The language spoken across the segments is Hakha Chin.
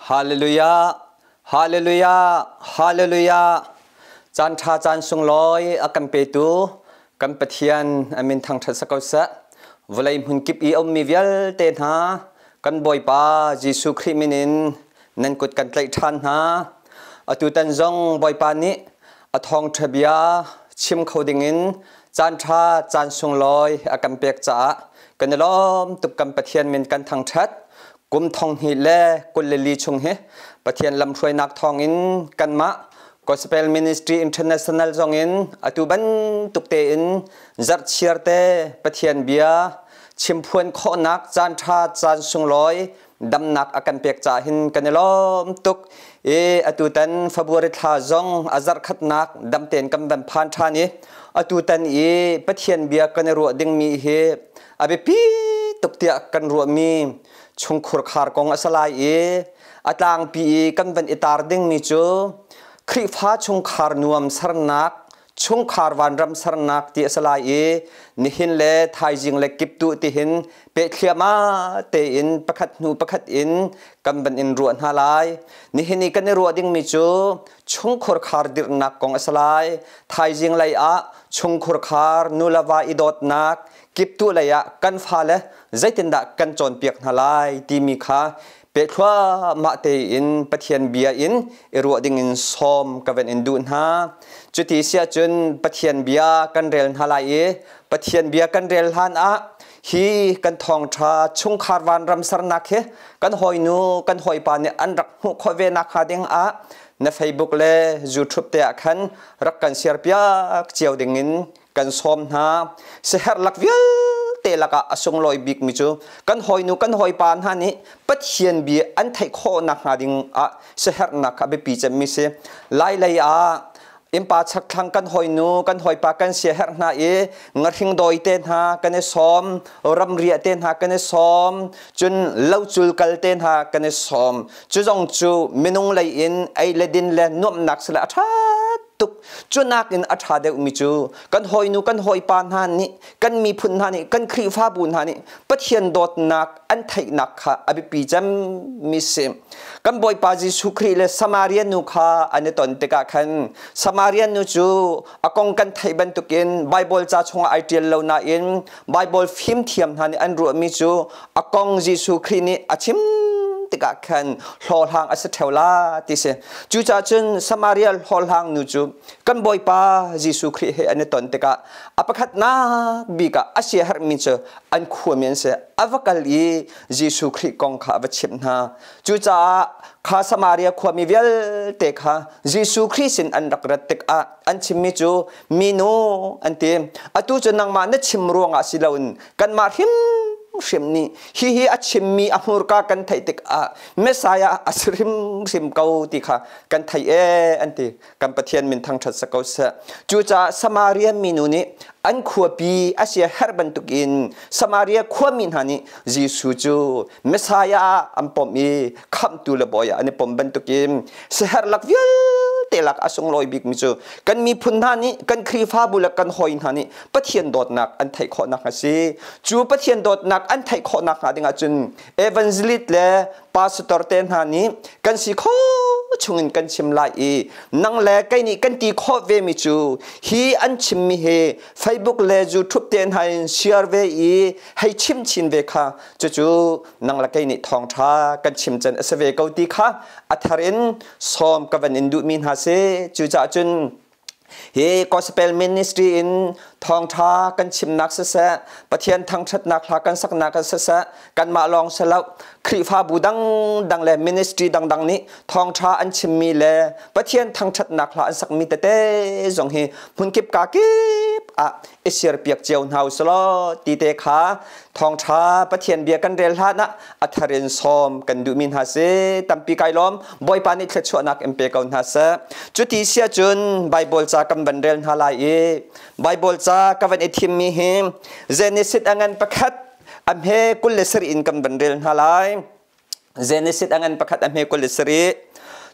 Hallelujah! Hallelujah! Hallelujah! Caan ṭha caan sunglawi a kan petu kan Pathian a min thangṭhat sa ko seh. Vawlei hmunkip i a ummi vialte hna kan Bawipa Jesuh Khrih min in nan kut kan tlaih ṭhan hna. Atutan zong Bawipa nih a thawngṭha bia chim kho dingin caan ṭha caan sunglawi a kan pek caah kan i lawm tuk. Kan Pathian min kan thangṭhat. Kum 2024 chung hi Pathian lamhruainak thawngin kanmah Gospel Ministry International zongin atu bantuk tein zarhchiar te Pathian bia chimphuan khawhnak caan ṭha caan sunglawi damnak a kan pek caah hin kan i lawm tuk i atutan February thla zong a zarhkhatnak dam tein kan van phan ṭhan i atutan i Pathian bia kan i ruah dingmi hi a biapi tuk tiah kan ruahmi chungkhur khar kong a si lai i a tlangpi i kan van i tar dingmi cu Khrihfa chungkhar nuam sernak, chungkhar vanram sernak ti a si lai i nihin le thaizing le kiptuh tihin pehthliahmah tein pakhat hnu pakhat in kan van in ruah hna lai. Nihin i kan i ruah dingmi cu chungkhur khar dirhnak kong a si lai. Thaizing lei ah chungkhur khar nulava i dawtnak, kiptuh lei ah kan fale zeitindah kan cawnpiak hna lai timi kha pe thluahmah tein Pathian bia in i ruah dingin sawm ka van in duh hna. Cuti si ahcun Pathian bia kan rel hna lai i Pathian bia kan rel hlan ah hi kan thawngṭha chungkhar vanram sernak hi kan hawinu kan hawipa nih an rak hmuh khawh ve nak hnga ding ah na Facebook le YouTube te ah khan rak kan share piak cio dingin kan sawm hna. Siherh lak vialte lakah a sunglawi bikmi cu kan hawinu kan hawipa hna nih Pathian bia an theih khawh nakhnga ding ah siherhnak kha a biapi cemmi si. Lai lei ah innpa chakthlang kan hawinu kan hawipa kan siaherh hna i ngahring dawi te hna kan i sawm, ramriah te hna kan i sawm, cun locul kal te hna kan i sawm. Cu zong cu minung lei in ei le din le nuamhnak sile a ṭha tuk. Cu nakin a ṭha deuhmi cu kan hawinu kan hawipa hna nih, kan miphun hna nih, kan Khrihfabu hna nih Pathian dawtnak an theihnak kha a biapi cemmi si. Kan Bawipa Jesuh Khrih le Samaria nu kha an i ton tikah khan Samaria nu cu a kong kan theih bantukin Baibal ca chungah ai ṭial lo nain Baibal fimthiam hna nih an ruahmi cu a kong Jesuh Khrih nih a chim tikah khan hlawhhlang a si ṭheo la ti si. Cucaah cun Samaria hlawhhlang nu cu kan Bawipa Jesuh Khrih he an i ton tikah a pakhatnak bik ah a siaherhmi cu an khuami an si. A va kal i Jesuh Khrih kong kha a va chimh hna. Cucaah kha Samaria khuami vialte kha Jesuh Khrih sin an rak rat tikah an chimmi cu, "Minu," an ti, "atu cu nangmah na chim ruangah si loin kanmah hrimhrim nih hihi a chimmi a hmurka kan theih tikah Messiah a si hrimhrim ko ti kha kan theih ee," an ti. Kan Pathian min thangṭhat sa ko seh. Cucaah Samaria minu nih an khuapi a sia herh bantukin Samaria khuami hna nih Jesuh cu Messiah ah an pom i khamhtu le bawi ah an i pom bantukin siherh lak vialte lak a sunglawi bikmi cu kan miphun hna nih, kan Khrihfabu le kan hawi hna nih Pathian dawtnak an theih khawhnak a si. Cu Pathian dawtnak an theih khawhnak hnga ding ahcun evangelist le pastor te hna nih kan si kho chungin kan chim lai i nang le kei nih kan ti khawh ve mi cu hi an chimmi hi Facebook le YouTube te hna in share ve i hei chim chin ve kha, cucu nang le kei nih thawngṭha kan chim can a si ve ko ti kha a thar in sawm ka van in duhmi hna si. Cucaah cun hi Gospel Ministry in thawngṭha kan chimnak siseh, Pathian thangṭhatnak hla kan saknak siseh, kanmah lawng si lo, Khrihfabu dangdang le ministry dangdang nih thawngṭha an chimmi le Pathian thangṭhatnak hla an sakmi tete zong hi hmunkip ka kip ah i share-piak cio hna u law ti te kha thawngṭha Pathian bia kan rel hlan ah a thar in sawm kan duhmi hna si. Tampi kai lawm. Bawipa nih thluachuahnak in pe ko hna seh. Cuti si ahcun Baibal ca kan van rel hna lai i Baibal ca ka van i thimmi hi Genesis a ngan pakhat a hme 27 in kan van rel hna lai. Genesis a ngan pakhat a hme 27.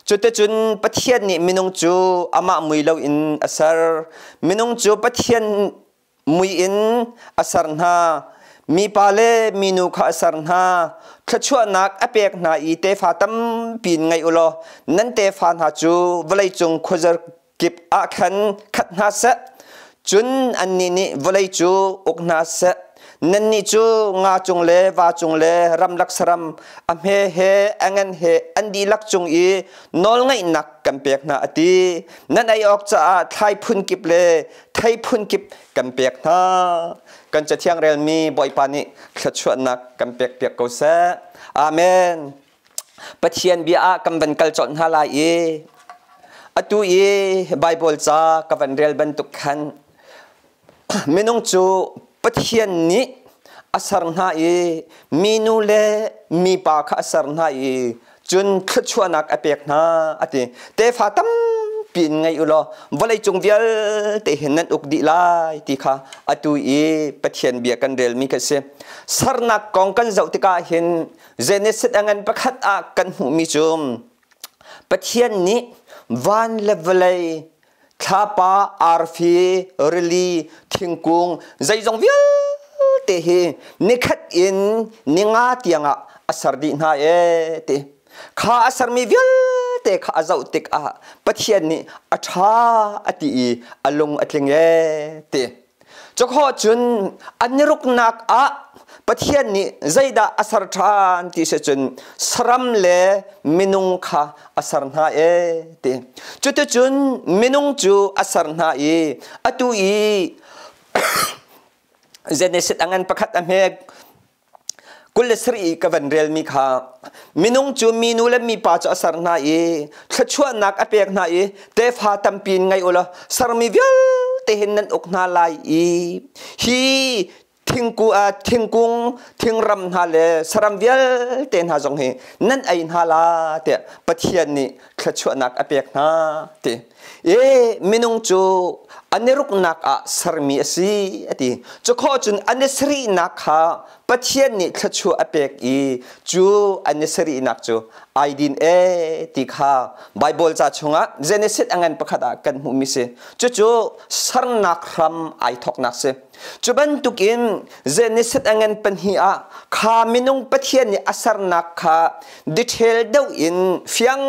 Cuticun Pathian nih minung cu amah mui loin a ser. Minung cu Pathian mui in a ser hna. Mipa le minu kha a ser hna. Thluachuahnak a pek hna i tefa tampi in ngei u law nan tefa hna cu vawleicung khuazar kip ah khan khat hna seh. Cun annih nih vawlei cu uk hna seh. Nannih cu nga cung le va cung le ramlak saram a hme he a ngan he an dihlak cung i nawlngeihnak kan pek hna a ti. Nan ei awk caah thlai phun kip le thei phun kip kan pek hna. Kan cathiang relmi Bawipa nih thluachuahnak kan pek piak ko seh. Amen. Pathian bia ah kan van kal colh hna lai i atu i Baibal ca ka van rel bantuk khan minung cu Pathian nih a ser hna i minu le mipa kha a ser hna i cun thluachuahnak a pek hna a ti. Tefa tampi in ngei u law vawleicung vialte hin nan uk dih lai ti kha atu i Pathian bia kan relmi kha si. Sernak kong kan zoh tikah hin Genesis a ngan pakhat ah kan hmuhmi cu Pathian nih van le vawlei thlapa arfi rili thingkung zeizong vialte hi nikhat in ninga tiangah a ser dih hna ee ti kha a sermi vialte kha a zoh tikah Pathian nih a ṭha a ti i a lung a tling ee ti. Cukho cun an i ruknak ah Pathian nih zeidah a ser ṭhan ti si cun saram le minung kha a ser hna ee ti. Cuticun minung cu a ser hna i atu i Genesis a ngan pakhat a hmek 27 i ka van relmi kha minung cu minu le mipa cu a ser hna i thluachuahnak a pek hna i tefa tampi in ngei u law sermi vialte hin nan uk hna lai i hi thingkung thingram hna le saram vialte hna zong hi nan ei hna la tiah Pathian nih thluachuahnak a pek hna ti. E minung cu an i ruknak ah sermi a si a ti. Cukhawh cun an i sarihnak kha Pathian nih thluachuah a pek i cu an i sarihnak cu ai din e ti kha Baibal ca chungah Genesis a ngan pakhat ah kan hmuhmi si. Cucu sernak hram ai thawknak si. Cu bantukin Genesis a ngan pahnih ah kha minung Pathian nih a sernak kha detail deuh in fiang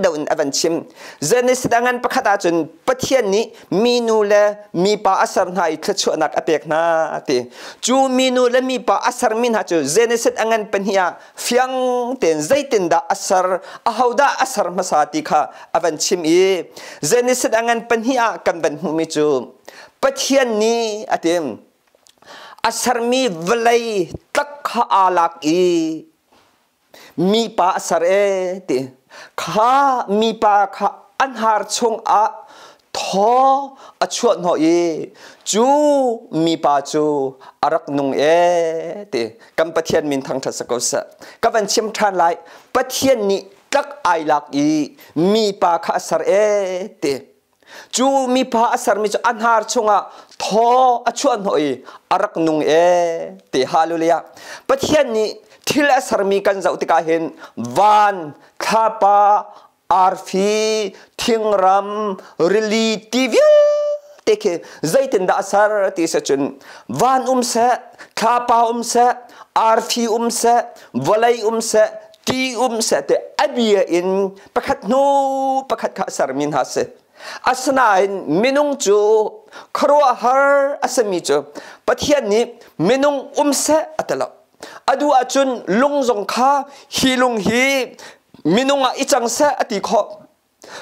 deuh in a van chim. Genesis a ngan pakhat ahcun Pathian nih minu le mipa a ser hna i thluachuahnak a pek hna ti. Cu minu le mipa a sermi hna cu Genesis a ngan pahnih ah fiang tein zeitindah a ser, ahodah a ser hmasa ti kha a van chim i Genesis a ngan pahnih ah kan van hmuhmi cu Pathian nih a tim. A sermi vawlei tlak kha aa lak i mipa a ser e ti. Kha mipa kha an har chungah thaw a chuah hnawh i cu mipa cu a rak nung e ti. Kan Pathian min thangṭhat si ko seh. Ka van chim ṭhan lai. Pathian nih tlak ai lak i mipa kha a ser e ti. Cu mipa a sermi cu a hnar chungah thaw a chuah hnawh i a rak nung e ti hallelujah. Pathian nih thil a sermi kan zoh tikah hin van, thlapa, arfi, thingram, rili ti vialte khi zeitindah a ser ti si cun van um seh, thlapa um seh, arfi um seh, vawlei um seh, ti um seh ti a bia in pakhat hnu pakhat kha sermi hna si. Asinain minung cu khuaruahhar a simi cu Pathian nih minung um seh a ti lo. A duh ahcun lung zong kha hi lung hi minung ah i cang seh a ti khawh.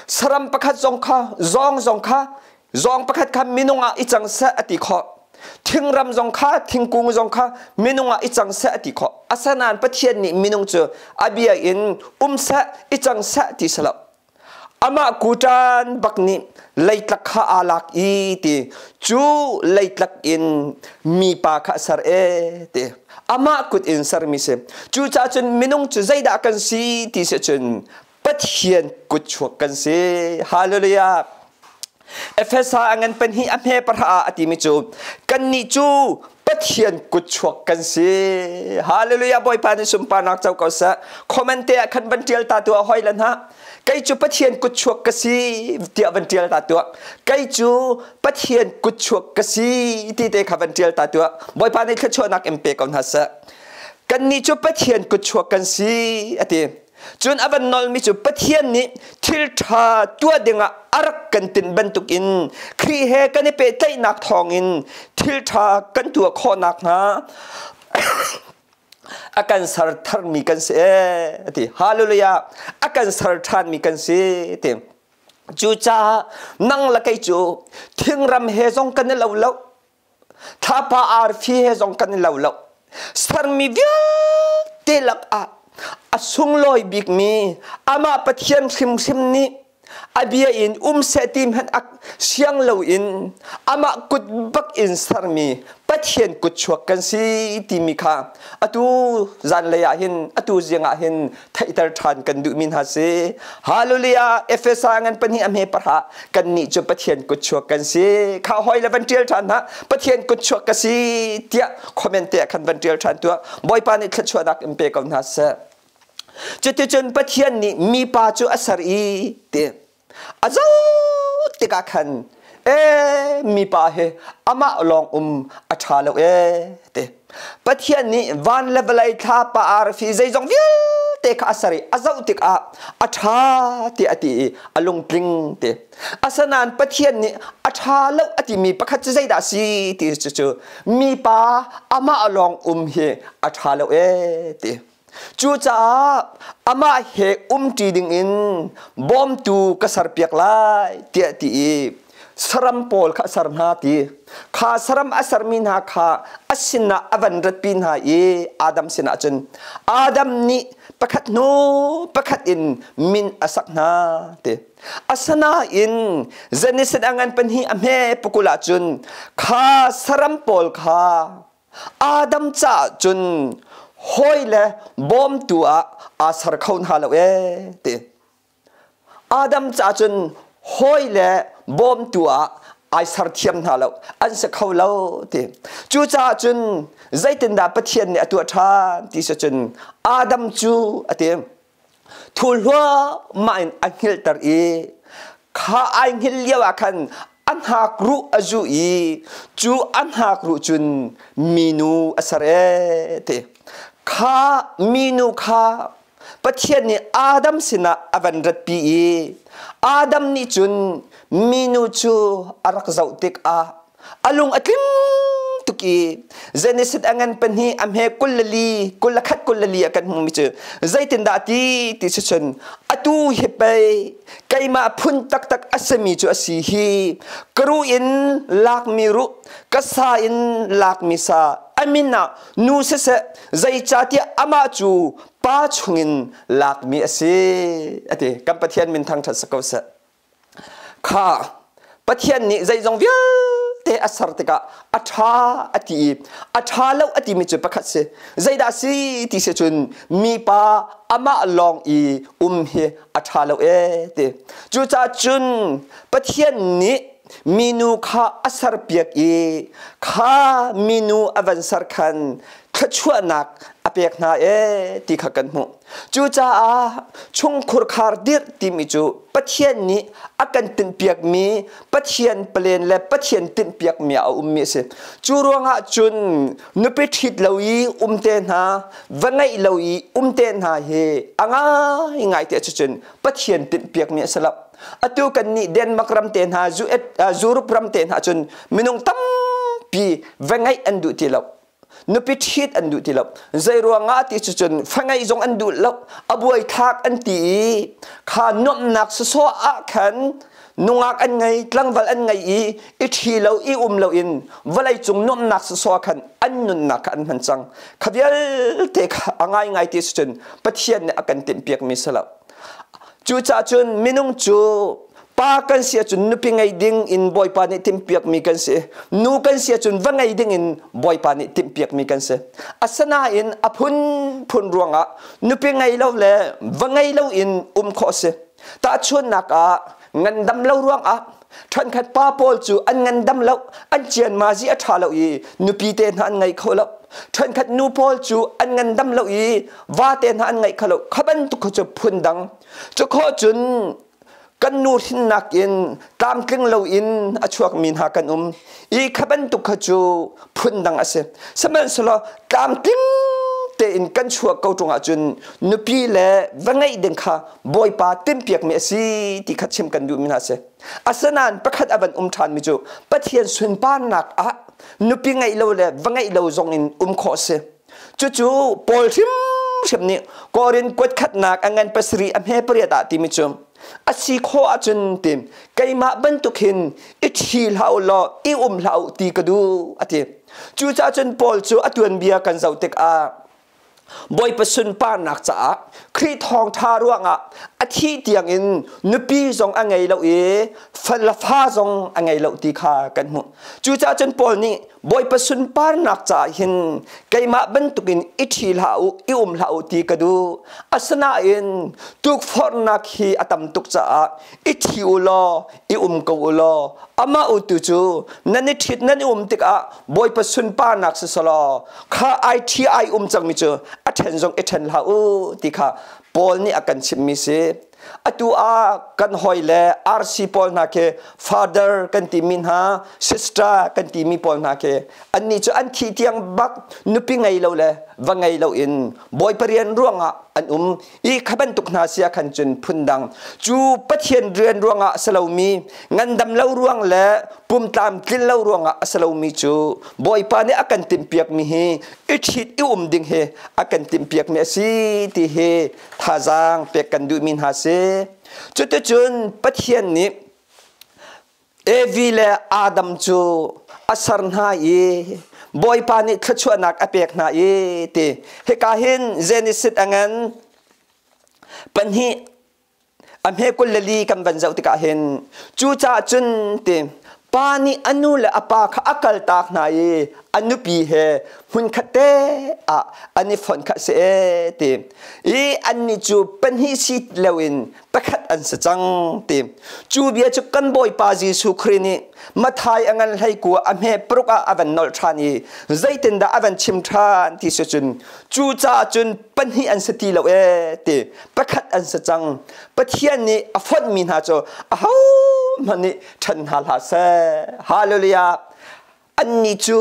Saram pakhat zong kha zawng zong kha zawng pakhat kha minung ah i cang seh a ti khawh. Thingram zong kha thingkung zong kha minung ah i cang seh a ti khawh. Asinain Pathian nih minung cu a bia in um seh i cang seh ti si lo. Amah kuṭan bak nih leitlak kha aa lak i ti cu leitlak in mipa kha a ser e ti. Amah kut in sermi si. Cucaah cun minung cu zeidah kan si ti si cun Pathian kutchuak kan si. Hallelujah. Efesa a ngan pahnih a hme pahra ah a timi cu kannih cu Pathian Pathian kutchuak kan si. Hallelujah. Bawipa nih sunparnak co ko seh. Comment te ah khan van tial ta tuah hoi lan ha. Kei cu Pathian kutchuak ka si tiah van tial ta tuah. Kei cu Pathian kutchuak ka si ti te kha van tial ta tuah. Bawipa nih thluachuahnak in pe ko hna seh. Kannih cu Pathian kutchuak kan si ati. Cun a van nolmi cu Pathian nih thil ṭha tuah dingah a rak kan tinh bantukin Khrih he kan i pehtlaihnak thawngin thil ṭha kan tuah khawh nakhnga a kan ser tharmi kan si ee ti. Hallelujah. A kan ser ṭhanmi kan si ti. Cucaah nang le kei cu thingram he zong kan i lo lo. Thlapa arfi he zong kan i lo lo. Sermi vialte lakah a sunglawi bikmi amah Pathian hrimhrim nih a bia in um seh ti hmanh a siang loin amah kut bak in sermi Pathian kutchuak kan si timi kha atu zanlei ah hin atu zing ah hin theihter ṭhan kan duhmi hna si. Hallelujah! Efesa ngan pahnih a hme pahra kannih cu Pathian kutchuak kan si. Kha hoi le van ṭial ṭhan hna. Pathian kutchuak ka si tiah comment te ah khan van ṭial ṭhan tuah. Bawipa nih thluachuahnak in pe ko hna seh. Cuticun Pathian nih mipa cu a ser i ti a zoh tikah khan e mipa hi amah lawng um a ṭha lo e ti Pathian nih van le vawlei thlapa arfi zeizong vialte kha a ser i a zoh tikah a ṭha ti a ti i a lungtling ti. Asinain Pathian nih a ṭha lo a timi pakhat cu zeidah a si ti cu mipa amah lawng um hi a ṭha lo e ti. Cucaah amah he umṭi dingin bawmtu ka serpiak lai tiah ti i saram pawl kha a ser hna ti. Kha saram a sermi hna kha a sinah a van ratpi hna i Adam sinah cun Adam nih pakhat hnu pakhat in min a sak hna ti. Asinain Genesis a ngan pahnih a hme pakul ah cun kha saram pawl kha Adam caah cun hawi le bawmtu ah aa ser kho hna lo ee ti. Adam caah cun hawi le bawmtu ah ai ser thiam hna lo, an si kho lo ti. Cucaah cun zeitindah Pathian nih a tuah ṭhan ti si cun Adam cu a ti. Thu hluahmah in a hngilhter i kha ai hngilh lio ah khan a hnakruh a zuh i cu a hnakruh cun minu a ser ee ti. Kha minu kha Pathian nih Adam sinah a van ratpi i Adam nih cun minu cu a rak zoh tikah a lung a tling tuk i Genesis a ngan pahnih a hme 24 21 24 a kan hmumi cu zeitindah ti ti si cun atu hi pei keimah phun taktak a simi cu a si hi ka ruh in lakmi ruh ka sa in lakmi sa a min ah nu siseh zeicahtiah amah cu pa chungin lakmi a si a ti. Kan Pathian min thangṭhat si ko seh. Kha Pathian nih zeizong vialte a ser tikah a ṭha a ti i a ṭha lo a timi cu pakhat si. Zeidah si ti si cun mipa amah lawng i um hi a ṭha lo ee ti. Cucaah cun Pathian nih minu kha a serpiak i kha minu a van ser khan thluachuahnak a pek hna ee ti kha kan hmuh. Cucaah chungkhur khar dirh timi cu Pathian nih a kan tinhpiakmi Pathian palen le Pathian tinhpiakmi ah a ummi a si. Cu ruangah cun nupi ṭhit lo i um te hna, va ngeih lo i um te hna hi a ngaingai te cun Pathian tinhpiakmi a si lo. Atu kan nih Denmark ram te hna, Europe ram te hna cun minung tampi va ngeih an duh ti lo. Nupi ṭhit an duh ti lo. Zei ruangah ti cu cun fa ngeih zong an duh lo, a buaithlak an ti i kha nuamhnak sawsawh ah khan nungak an ngei, tlangval an ngei i i ṭhi lo i um lo in vawlei cung nuamhnak sawsawh ah khan an nunnak kha an hman cang. Kha vialte kha a ngaingai ti si cun Pathian nih a kan tinhpiakmi si lo. Cucaah cun minung cu pa kan si ahcun nupi ngei ding in Bawipa nih timhpiakmi kan si. Nu kan si ahcun va ngei ding in Bawipa nih timhpiakmi kan si. Asinain a phunphun ruangah nupi ngei lo le va ngei lo in um khawh si. Tahchunhnak ah ngandam lo ruangah, Ṭhenkhat pa pawl cu an ngandam lo, an cianmazi a ṭha lo i nupi te hna an ngei kho lo. Ṭhenkhat nu pawl cu an ngandam lo i va te hna an ngei kho lo. Kha bantuk kha cu phundang. Cu khawh cun kan nu hrinnak in tlamtling lo in a chuakmi hna kan um i kha bantuk kha cu phundang a si. Sihmanhsehlaw tlamtling tein kan chuak ko ṭung ahcun nupi le va ngeih ding kha Bawipa timhpiakmi a si ti kha chim kan duhmi hna a si. Asinain pakhat a van um ṭhanmi cu Pathian sunparnak ah nupi ngeih lo le va ngeih lo zong in um khawh a si. Cucu Paul hrimhrim nih Korin kuatkhatnak a ngan pasarih a hme pariat ah timi cu a si khawh ahcun ti keimah bantuk hin i ṭhi hlah u law i um hlah u ti ka duh a ti. Cucaah cun Paul cu a tuanbia kan zoh tikah Bawipa sunparnak caah Khrih thawngṭha ruangah a thih tiangin nupi zong a ngei lo i fa zong a ngei lo ti kha kan hmuh. Cucaah cun Paul nih Bawipa sunparnak caah hin keimah bantukin i ṭhi hlah u, i um hlah u ti ka duh. Asinain tukforhnak hi a tam tuk caah i ṭhi u law i um ko u law amah u tu cu nan i ṭhit nan i um tikah Bawipa sunparnak si selaw kha ai ṭhi ai um cangmi cu a ṭhen zong i ṭhen hlah u ti kha Paul nih a kan chimhmi si. Atu ah kan hawi le RC pawl hna khi father kan timi hna sister kan timi pawl hna khi annih cu an thih tiang bak nupi ngei lo le va ngei lo in Bawipa rian ruangah an um i kha bantuk hna sia khan cun phundang cu Pathian rian ruangah a si lomi ngandam lo ruang le pumtlam tlin lo ruangah a si lomi cu Bawipa nih a kan timhpiakmi hi i ṭhit i um ding hi a kan timhpiakmi a si ti hi thazaang pek kan duhmi hna si. Cuticun Pathian nih Evi le Adam cu a ser hna i Bawipa nih thluachuahnak a pek hna i ti. Hika hin Genesis a ngan pahnih a hme 24 kan van zoh tikah hin cucaah cun ti pa nih a nu le a pa kha a kaltak hna i a nupi he hmunkhat te ah an i fonh kha si e ti i annih cu pahnih si loin pakhat an si cang ti cu bia cu kan Bawipa Jesuh Khrih nih Mathai a ngan hlei kua a hme paruk ah a van nolh ṭhan i zeitindah a van chim ṭhan ti si cun cucaah cun pahnih an si ti lo e ti pakhat an si cang Pathian nih a fonhmi hna cu ahohmanh nih ṭhen hna hlah seh hallelujah annih cu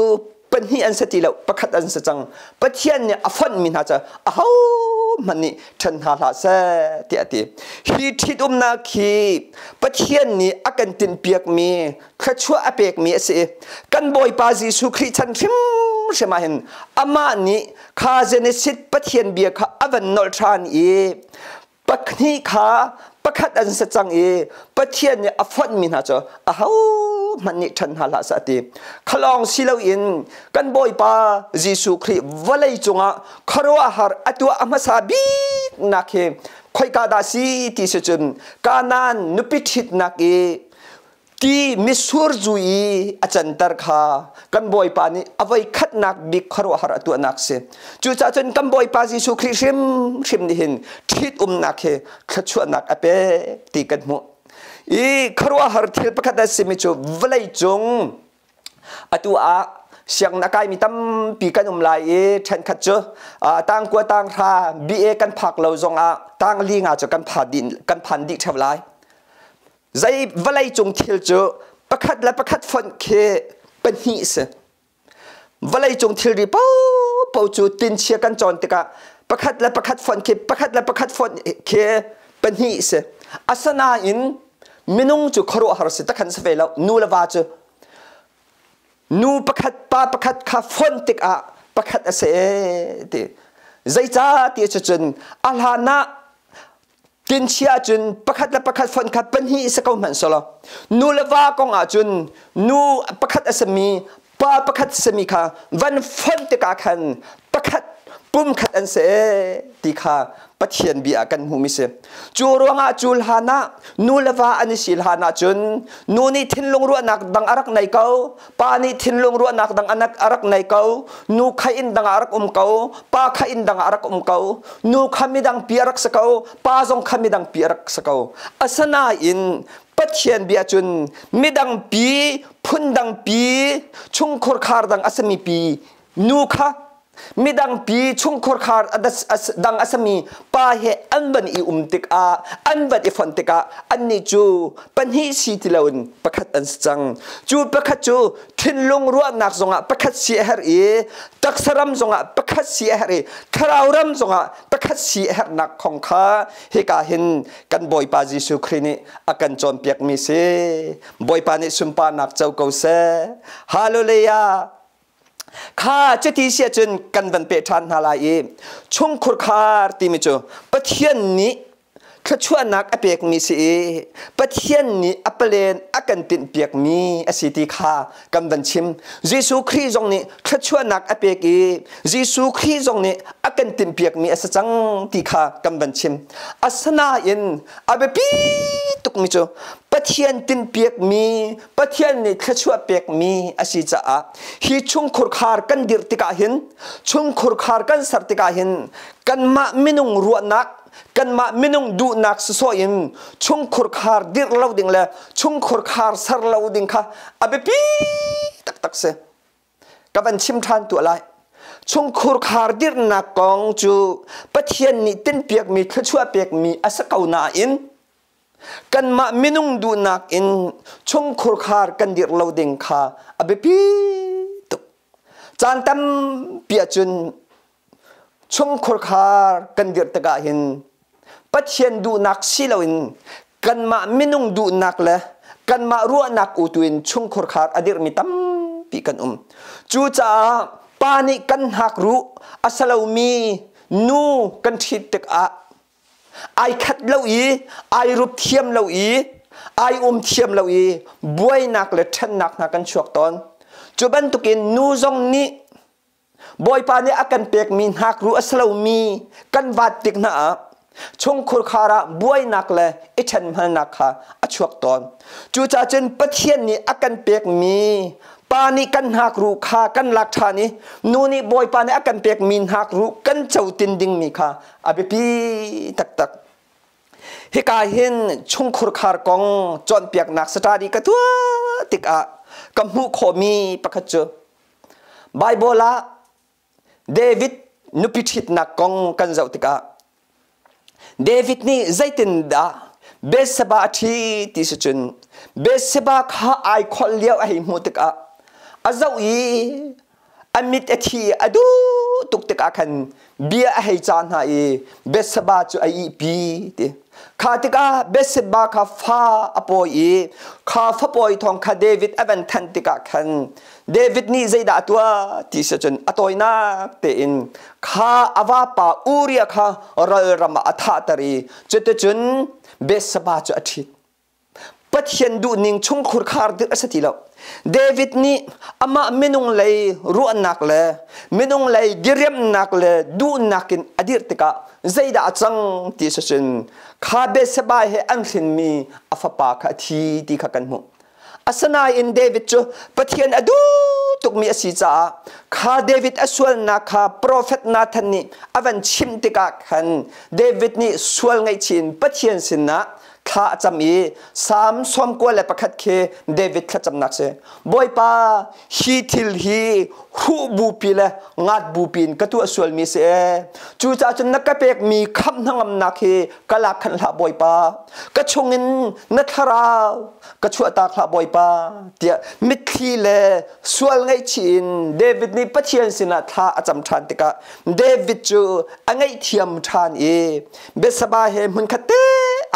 pahnih an si ti lo pakhat an si cang Pathian nih a fonhmi hna cu ahohmanh nih ṭhen hna hlah seh tiah a ti hi ṭhitumnak hi Pathian nih a kan tinhpiakmi thluachuah a pekmi a si i kan Bawipa Jesuh Khrih chan hrimhrim ah hin amah nih kha Genesis Pathian bia kha a van nolh ṭhan i pahnih kha pakhat an si cang i Pathian nih a fonhmi hna cu ahohmanh nih ṭhen hna hlah seh a ti. Khalawng si loin kan Bawipa Jesuh Khrih vawlei cungah khuaruahhar a tuah a hmasa biknak hi khoika dah si ti si cun Kanaan nupi ṭhitnak i ti mitsur zu i a canter kha kan Bawipa nih a voi khatnak bik khuaruahhar a tuahnak si. Cucaah cun kan Bawipa Jesuh Khrih hrimhrim nih hin ṭhitumnak hi thluachuahnak a pek ti kan hmuh. I khuaruahhar thil pakhat a simi cu vawlei cung atu ah sianginn a kaimi tampi kan um lai i ṭhenkhat cu tangkua tanghra BA kan phak lo zongah tangli nga cu kan phan dih ṭheo lai. Zei vawlei cung thil cu pakhat le pakhat fonh khi pahnih si. Vawlei cung thilri paohpaoh cu tinchia kan cawn tikah pakhat le pakhat fonh khi pakhat le pakhat fonh khi pahnih si. Asinain minung cu khuaruahhar si takhan si ve lo. Nu le va cu nu pakhat pa pakhat kha fonh tikah pakhat a si ee ti. Zeicah ti cun a hlan ah Tinchia cun pakhat le pakhat fonh kha pahnih si ko hmanh selaw nu le va kong ah cun nu pakhat a simi pa pakhat simi kha van fonh tikah khan pakhat pumkhat an si ti kha Pathian bia ah kan hmuhmi si. Cu ruangah cu hlan ah nu le va an i si hlan ah cun nu nih thinlung ruahnak dang a rak nei ko, pa nih thinlung ruahnak dang a rak nei ko, nu kha inn dang ah a rak um ko, pa kha inn dang ah a rak um ko, nu kha midang pi a rak si ko, pa zong kha midang pi a rak si ko. Asinain Pathian bia cun midang pi, phundang pi, chungkhur khar dang a sami pi nu kha midang pi chungkhur khar dang a sami pa he an van i um tikah, an van i fonh tikah annih cu pahnih si ti loin pakhat an si cang. Cu pakhat cu thinlung ruahnak zongah pakhat si a herh i taksa ram zongah pakhat si a herh i thlarau ram zongah pakhat si a herhnak kong kha hika hin kan Bawipa Jesuh Khrih nih a kan cawnpiakmi si. Bawipa nih sunparnak co ko seh. Hallelujah. Kha cuti si ahcun kan van peh ṭhan hna lai i chungkhur khar timi cu Pathian nih thluachuahnak a pekmi si i Pathian nih a palen a kan tinhpiakmi a si ti kha kan van chim. Jesuh Khrih zong nih thluachuahnak a pek i Jesuh Khrih zong nih a kan tinhpiakmi a si cang ti kha kan van chim. Asinain a biapi tukmi cu Pathian tinhpiakmi, Pathian nih thluachuah pekmi a si caah hi chungkhur khar kan dirh tikah hin, chungkhur khar kan ser tikah hin kanmah minung ruahnak, kanmah minung duhnak sawsawh in chungkhur khar dirh lo ding le chungkhur khar ser lo ding kha a biapi taktak si. Ka van chim ṭhan tuah lai. Chungkhur khar dirhnak kong cu Pathian nih tinhpiakmi, thluachuah pekmi a si ko nain kanmah minung duhnak in chungkhur khar kan dirh lo ding kha a biapi tuk. Caan tampi ahcun chungkhur khar kan dirh tikah hin Pathian duhnak si loin kanmah minung duhnak le kanmah ruahnak utu in chungkhur khar a dirhmi tampi kan um. Cucaah pa nih kan hnakruh a si lomi nu kan ṭhit tikah ai khat lo i ai rup thiam lo i ai um thiam lo i buainak le ṭhennak hna kan chuak tawn. Cu bantukin nu zong nih Bawipa nih a kan pekmi hnakruh a si lomi kan vaat tik hna ah chungkhur khar ah buainak le i ṭhenhmalnak kha a chuak tawn. Cucaah cun Pathian nih a kan pekmi pa nih kan hnakruh kha kan lak ṭhan i nu nih Bawipa nih a kan pekmi hnakruh kan cotin dingmi kha a biapi taktak. Hika hin chungkhur khar kong cawnpiaknak study ka tuah tikah ka hmuh khawhmi pakhat cu Baibal ah David nupi ṭhitnak kong kan zoh tikah David nih zeitindah Bathsheba a ṭhi ti si cun Bathsheba kha ai kholh lio a hei hmuh tikah a zoh i a mit a thi a duh tuk tikah khan bia a hei cah hna i Bathsheba cu a ihpi ti. Kha tikah Bathsheba kha fa a pawi i kha fapawi thawng kha David a van thanh tikah khan David nih zeidah a tuah ti si cun a tawinak tein kha a vapa Uriah kha ralram ah a thahter i cuticun Bathsheba cu a ṭhit. Pathian duhning chungkhur khar dirh a si ti lo. David nih amah minung lei ruahnak le minung lei diriamnak le duhnak in a dirh tikah zeidah a cang ti si cun kha Bathsheba he an hrinmi a fapa kha a thi ti kha kan hmuh. Asinain David cu Pathian a duh tukmi a si caah kha David a sualnak kha profet Nathan nih a van chimh tikah khan David nih sual ngaihchih in Pathian sinah thla a cam i Salm 91 khi David thlacamnak si. Bawipa, hi thil hi huh bupi le ngat bupi in ka tuah sualmi si ee. Cucaah cun na ka pekmi khamh hnangamnak hi ka lak khan hlah Bawipa. Ka chungin na thlarau ka chuahtak hlah Bawipa tiah mitthli le sual ngaihchih in David nih Pathian sinah thla a cam ṭhan tikah David cu a ngaihthiam ṭhan i Bethsaba he hmunkhat te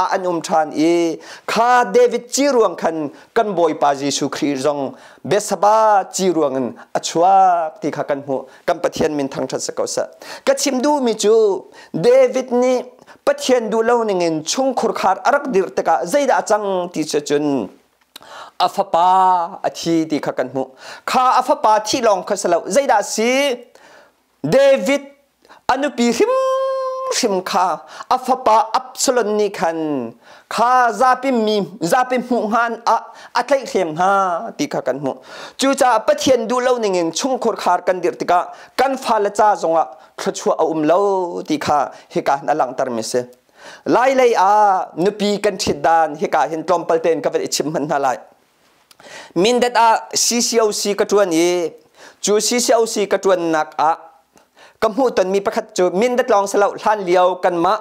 ah an um ṭhan i kha David ci ruang khan kan Bawipa Jesuh Khrih zong Bethsaba ci ruang in a chuak ti kha kan hmuh. Kan Pathian min thangṭhat si ko seh. Ka chim duhmi cu David nih Pathian duh lo ningin chungkhur khar a rak dirh tikah zeidah a cang ti cu cun a fapa a thi ti kha kan hmuh. Kha a fapa thih lawng kha si lo. Zeidah a si? David a nupi hrimhrim kha a fapa Absalom nih khan kha zapi mi zapi hmuh hngan ah a tlaihhrem hna ti kha kan hmuh. Cucaah Pathian duh lo ningin chungkhur khar kan dirh tikah kan fale ca zongah thluachuah a um lo ti kha hika hin a langhtermi si. Lai lei ah nupi kan ṭhit dan hika hin tlawmpal tein ka van i chim hmanh hna lai. Mindat ah CCOC ka ṭuan i cu CCOC ka ṭuannak ah ka hmuhtonmi pakhat cu Mindat lawng si lo hlan lio kanmah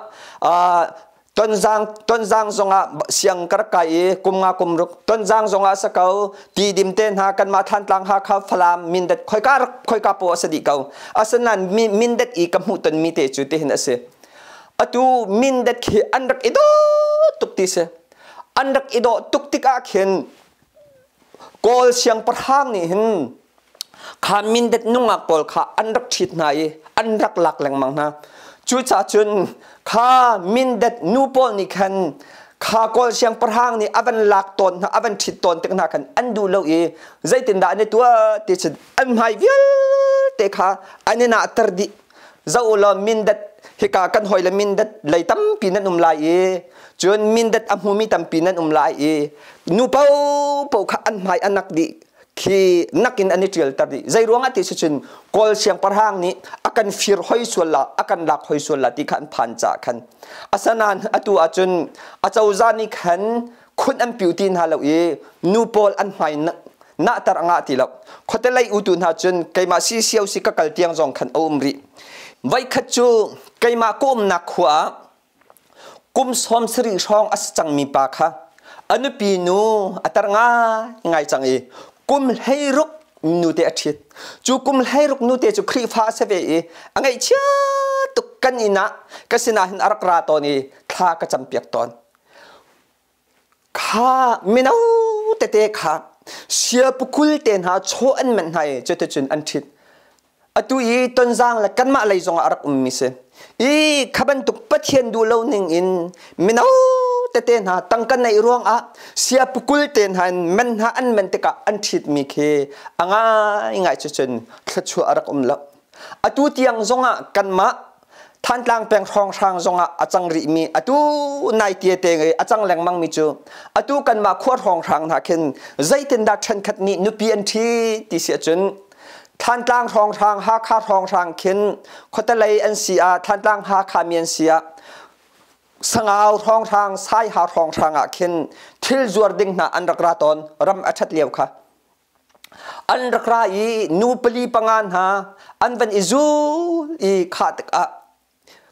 Tonzang Tonzang zongah siang ka rak kai i kum nga kum ruk Tonzang zongah sa ko Tidim te hna kanmah Thantlang Hakha Falam Mindat khoika rak khoika po a si dih ko. Asinain Mindat i ka hmuhtonmi te cu tihin a si. Atu Mindat khi an rak i dawh tuk ti si. An rak i dawh tuk tikah khin Kawl siangpahrang nih hin kha Mindat nungak pawl kha an rak ṭhit hna i an rak lak lengmang hna. Cucaah cun kha Mindat nu pawl nih khan kha Kawl siangpahrang nih a van lak tawn hna a van ṭhit tawn tik hna khan an duh lo i zeitindah an i tuah ti cun an hmai vialte kha an i nahter dih. Zoh u law Mindat hika kan hawi le Mindat lei tampi nan um lai i cun Mindat a hmumi tampi nan um lai i nu paohpaoh kha an hmai a nak dih khi nakin an i ṭialter dih. Zei ruangah ti si cun Kawl siangpahrang nih a kan fir hoi sual la, a kan lak hoi sual la ti kha an phan caah khan. Asanain atu ahcun acozah nih khan khun an piu ti hna lo i nu pawl an hmai nahter a ngah ti lo. Khuate lei utu hna cun keimah si sio si ka kal tiang zong khan a um rih. Voikhat cu keimah ka umnak khua ah kum 70 hrawng a si cangmi pa kha a nupi nu a tar ngaingai cang i kum 16 nute a ṭhit. Cu kum 16 nute cu Khrihfa a si ve i a ngaihchia tuk kan inn ah ka sinah hin a rak ra tawn i thla ka campiak tawn. Kha mino tete kha siapukul te hna chaw an manh hna i cuticun an ṭhit. Atu i Tonzang le kanmah lei zongah a rak ummi si. I kha bantuk Pathian duh lo ning in mino tete hna tangka neih ruangah siapukul te hna in men hna an men tikah an ṭhitmi khi a ngaingai cucun thluachuah a rak um lo. Atu tiang zongah kanmah Thantlang peng hrawnghrang zongah a cang rihmi atu nai tie te i a cang lengmangmi cu atu kanmah khua hrawnghrang hna khin zeitindah ṭhenkhat nih nupi an ṭhi ti si ahcun Thantlang hrawnghrang Hakha hrawnghrang khin khuatelei an si ah Thantlang Hakha mi an si ah Sangau hrawnghrang Saiha hrawnghrang ah khin thil zuar ding hna an rak ra tawn ram a ṭhat lio kha An rak ra i nu pali panga hna an van i zul i khah tikah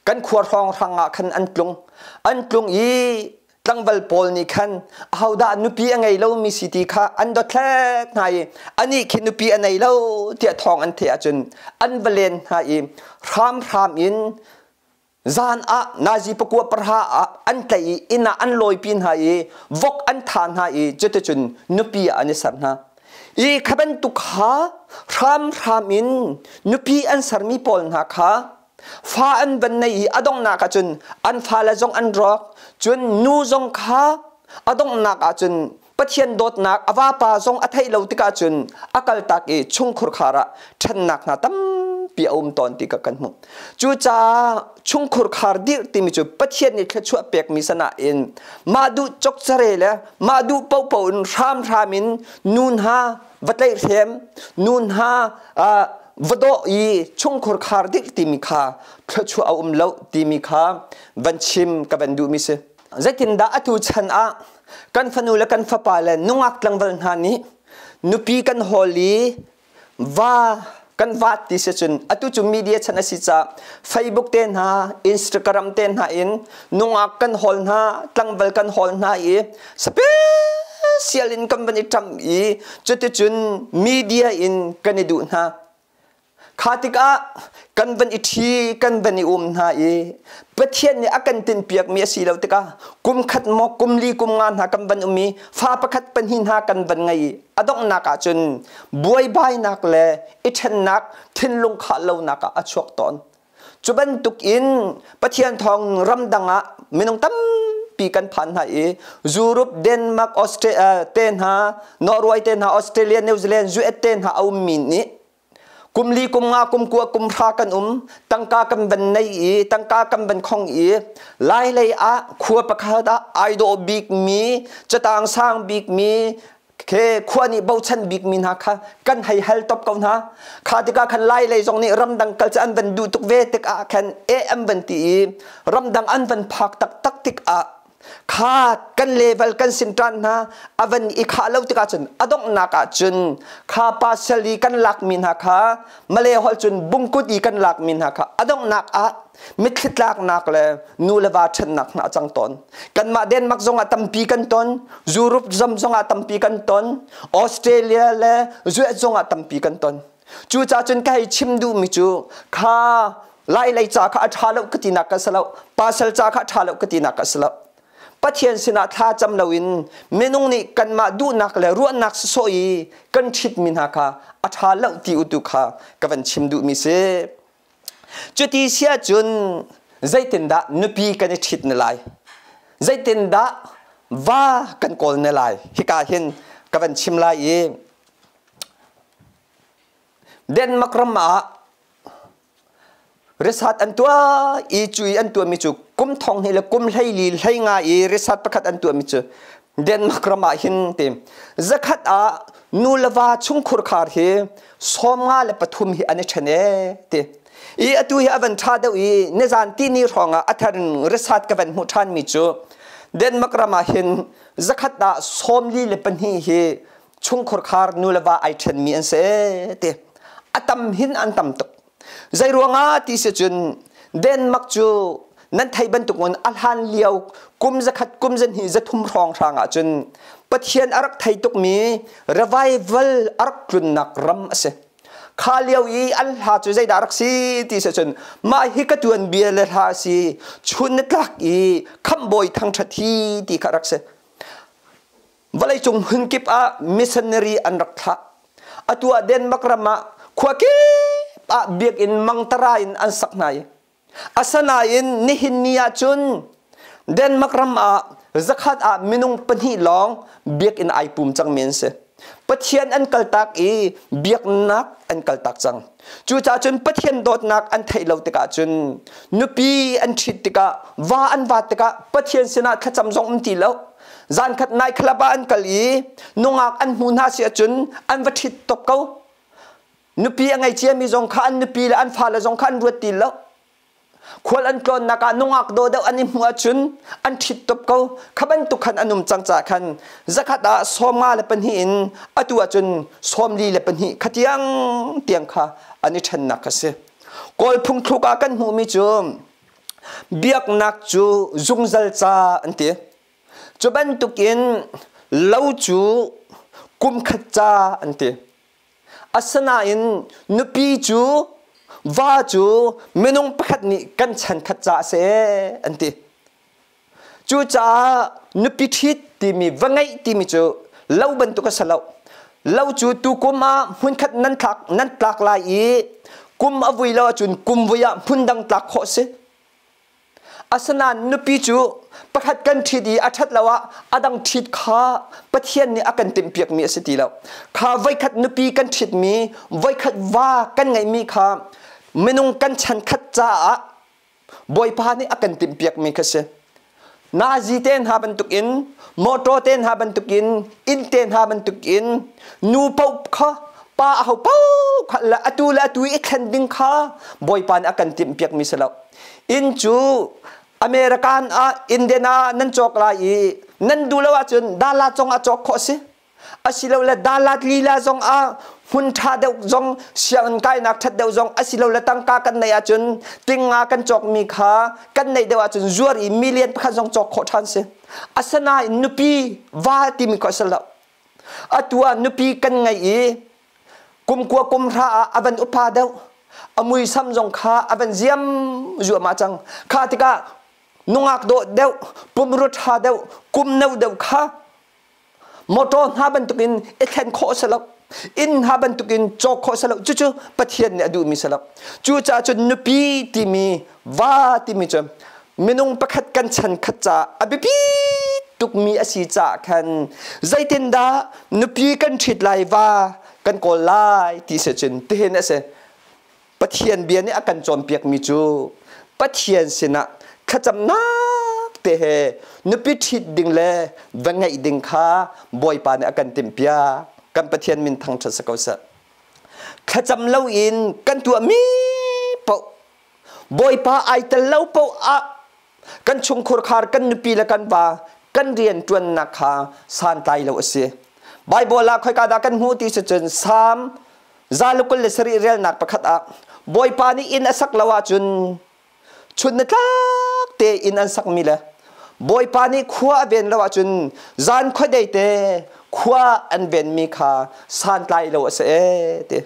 kan khua hrawnghrang ah khan an tlung. An tlung i tlangval pawl nih khan ahodah nupi a ngei lomi si ti kha an dothlet hna i anih khi nupi a nei lo tiah thawng an theih ahcun an va len hna i hramhram in Zan ah nazi pakua parha ah an tlaih i inn ah an lawipi hna i vok an tha hna i cuticun nupi ah an i ser hna. I kha bantuk kha hramhram in nupi an sermi pawl hna kha fa an van nei i a donghnak ahcun an fale zong an rawk cun nu zong kha a donghnak ahcun Pathian dawtnak a vapa zong a theih lo tikah cun a kaltak i chungkhur khar ah ṭhennak hna tampi a um tawn ti ka kan hmuh. Cucaah chungkhur khar dirh timi cu Pathian nih thluachuah pekmi sanain mah duh cokcare le mah duh paohpaoh in hramhram in nu hna va tlaihhrem, nu hna va dawh i chungkhur khar dirh timi kha thluachuah a um lo timi kha van chim ka van duhmi si. Zeitindah atu chan ah kan fanu le kan fapa le nungak tlangval hna nih nupi kan hawl i va kan vat ti si cun atu cu media chan a si caah Facebook te hna Instagram te hna in nungak kan hawl hna tlangval kan hawl hna i special in kan van i ṭam i cuticun media in kan i duh hna. Kha tikah kan van i ṭhi, kan van i um hna i Pathian nih a kan tinhpiakmi a si lo tikah kum khat maw kum li kum nga hna kan van um i fa pakhat pahnih hna kan van ngei i a donghnak ah cun buaibainak le i ṭhennak thinlung khah lonak ah a chuak tawn. Cu bantuk in Pathian thawng ramdang ah minung tampi kan phan hna i Europe, Denmark, Australia te hna, Norway te hna, Australia, New Zealand, US te hna a ummi nih kum li kum nga kum kua kum hra kan um tangka kan van nei i tangka kan van khong i lai lei ah khua pakhat ah ai dawh bik mi catang sang bik mi Khe khua nih bochan bikmi hna kha kan hei hal top ko hna. Kha tikah khan Lai lei zong nih ramdang kal cu an van duh tuk ve tikah khan e an van ti i ramdang an van phak taktak tikah kha kan level kan sin ṭan hna a van i khah lo tikah cun a donghnak ah cun kha pasal i kan lakmi hna kha Malay holh cun bungkut i kan lakmi hna kha a donghnak ah mitthli tlaknak le nu le va ṭhennak hna a cang tawn. Kanmah Denmark zongah tampi kan ton, Europe zam zongah tampi kan ton, Australia le US zongah tampi kan ton. Cucaah cun ka hei chim duhmi cu kha Lai lei ca kha a ṭha lo ka tinak ka si lo, pasal ca kha a ṭha lo ka tinak ka si lo. Pathian sinah thla cam loin minung nih kanmah duhnak le ruahnak sawsawh i kan ṭhitmi hna kha a ṭha lo ti u tu kha ka van chim duhmi si. Cuti si ahcun zeitindah nupi kan i ṭhit ne lai? Zeitindah va kan kawl ne lai? Hika hin ka van chim lai i Denmark ram ah resat an tuah i cu i an tuahmi cu kum thong hnih le kum 14 hlei nga i resat pakhat an tuahmi cu Denmark ram ah hin ti zakhat ah nu le va chungkhur khar hi 53 hi an i ṭhen e ti i atu hi a van ṭha deuh i nizan ti ni hrawng ah a thar in resat ka van hmuh ṭhan mi cu Denmark ram ah hin zakhat ah 42 hi chungkhur khar nu le va ai ṭhenmi an si ti a tam hin an tam tuk. Zei ruangah ti si cun Denmark cu nan thei bantuk in a hlan lio kum zakhat kum zahnih zathum hrawng hrang ah cun Pathian a rak thei tukmi revival a rak tlunnak ram a si. Kha lio i an hla cu zeidah rak si ti si cun mah hi ka tuan bia le hla a si, chun na tlak i khamhbawi thangṭhat hi ti kha rak si. Vawleicung hmunkip ah missionary an rak thlah. Atu ah Denmark ram ah khua kip ah biakinn mangtara in an sak hna i asinain nihin ni ah cun Denmark ram ah zakhat ah minung pahnih lawng biakinn ai pum cangmi an si. Pathian an kaltak i biaknak an kaltak cang. Cucaah cun Pathian dawtnak an theih lo tikah cun nupi an ṭhit tikah va an vat tikah Pathian sinah thlacam zong um ti lo. Zankhat night club ah an kal i nungak an hmu hna si ahcun an va ṭhit top ko. Nupi a ngei ciami zong kha an nupi le an fale zong kha an ruat ti lo. Khual an tlawnnak ah nungak daw deuh an i hmuh ahcun an ṭhit top ko. Kha bantuk khan an um cang caah khan zakhat ah 52 in atu ahcun 42 kha tiang tiang kha an i ṭhennak kha si. Kawl phungthluk ah kan hmuhmi cu biaknak cu zungzal ca an ti. Cu bantukin lo cu kumkhat ca an ti. Asinain nupi cu va cu minung pakhat nih kan chan khat ca a si an ti. Cucaah nupi ṭhit timi va ngeih timi cu lo bantuk a si lo. Lo cu tukum ah hmunkhat nan thlak nan tlak lai i kum a vui lo ahcun kum vui ah hmundang tlak khawh a si. Asinain nupi cu pakhat kan ṭhit i a ṭhat lo ah a dang ṭhit kha Pathian nih a kan timhpiakmi a si ti lo. Kha voikhat nupi kan ṭhitmi, voikhat va kan ngeihmi kha minung kan chan khat caah Bawipa nih a kan timhpiakmi kha si. Nazi te hna bantukin, motor te hna bantukin, inn te hna bantukin nu paoh kha pa aho paoh kha le atu le atu i thlen ding kha Bawipa nih a kan timhpiakmi si lo. Inn cu American ah Indian ah nan cawk lai i nan duh lo ahcun dala cong ah cawk khawh a si. Asilole dalat lila zong ah hmun ṭha deuh zong sianginn kainak ṭhat deuh zong asilole tangka kan neih ahcun tinga kan cawkmi kha kan neih deuh ahcun zuar i million pakhat zong cawk khawh ṭhan si. Asinain nupi va timi kha a si lo. Atu ah nupi kan ngei i kum kua kum hra ah a van upa deuh. A muisam zong kha a van ziam zuahmah cang. Kha tikah nungak dawh deuh, pumrua ṭha deuh, kum no deuh kha motor hna bantukin i thlen khawh a si lo, inn hna bantukin cawk khawh a si lo. Cucu Pathian nih a duhmi si lo. Cucaah cun nupi timi, va timi cu minung pakhat kan chan khat caah a biapi tukmi a si caah khan zeitindah nupi kan ṭhit lai, va kan kawl lai ti si cun tihin a si. Pathian bia nih a kan cawnpiakmi cu Pathian sinah thlacamnak te he nupi ṭhit ding le va ngeih ding kha Bawipa nih a kan timhpiak. Kan Pathian min thangṭhat si ko seh. Thlacam loin kan tuahmi paoh Bawipa ai tel lo paoh ah kan chungkhur khar kan nupi le kan va kan rian ṭuannak kha santlai lo a si. Baibal ah khoika dah kan hmuh ti si cun Salm 127 relnak pakhat ah Bawipa nih inn a sak lo ahcun chun na tlak te inn an sakmi le Bawipa nih khua a ven lo ahcun zan khuadei te khua an venmi kha santlai lo a si ee ti.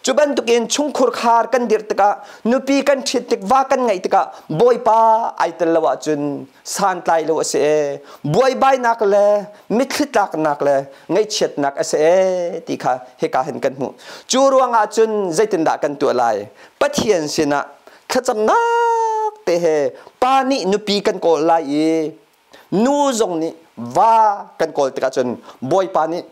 Cu bantukin chungkhur khar kan dirh tikah nupi kan ṭhit tik va kan ngeih tikah Bawipa ai tel lo ahcun santlai lo a si ee. Buaibainak le mitthli tlaknak le ngaihchiatnak a si ee ti kha hika hin kan hmuh. Cu ruangah cun zeitindah kan tuah lai? Pathian sinah thlacamnak te he pa nih nupi kan kawl lai i nu zong nih va kan kawl tikah cun Bawipa nih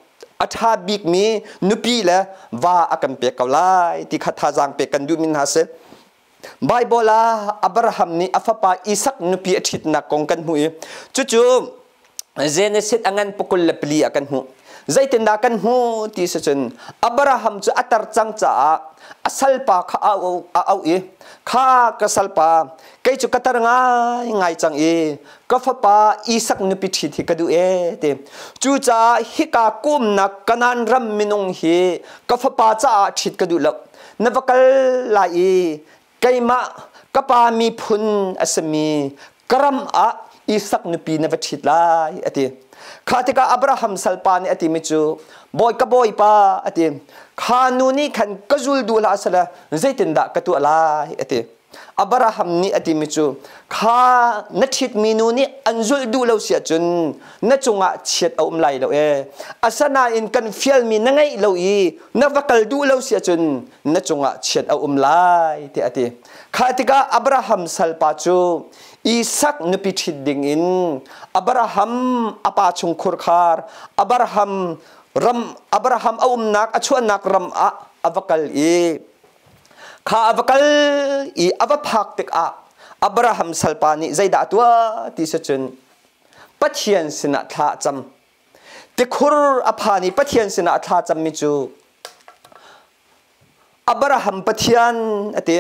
a ṭha bikmi nupi le va a kan pek ko lai ti kha thazaang pek kan duhmi hna si. Baibal ah Abraham nih a fapa Isak nupi a ṭhitnak kong kan hmuh i cucu Genesis a ngan 24 ah kan hmuh. Zeitindah kan hmuh ti si cun Abraham cu a tar cang caah a salpa kha a auh i kha ka salpa kei cu ka tar ngai ngai cang i ka fapa Isak nupi ṭhit hi ka duh ee ti. Cucaah hika kumnak Kanaan ram minung hi ka fapa caah ṭhit ka duh lo. Na va kal lai i keimah ka pa miphun a simi ka ram ah Isak nupi na va ṭhit lai a ti. Kha tikah Abraham salpa nih a timi cu bawi ka bawipa a ti. Kha nu nih khan ka zul duh hlah sehla zeitindah ka tuah lai a ti. Abraham nih a timi cu kha na ṭhitmi nu nih an zulh duh lo si ahcun na cungah chiat a um lai lo ee. Asinain kan fialmi na ngeih lo i na va kal duh lo si ahcun na cungah chiat a um lai tiah a ti. Kha tikah Abraham salpa cu Isak nupi ṭhit dingin Abraham a pa chungkhur khar Abraham ram Abraham a umnak a chuahnak ram ah a va kal i kha a va kal i a va phak tikah Abraham salpa nih zeidah a tuah ti si cun Pathian sinah thla a cam. Tikhur a phan i Pathian sinah thla cammi cu Abraham Pathian a ti.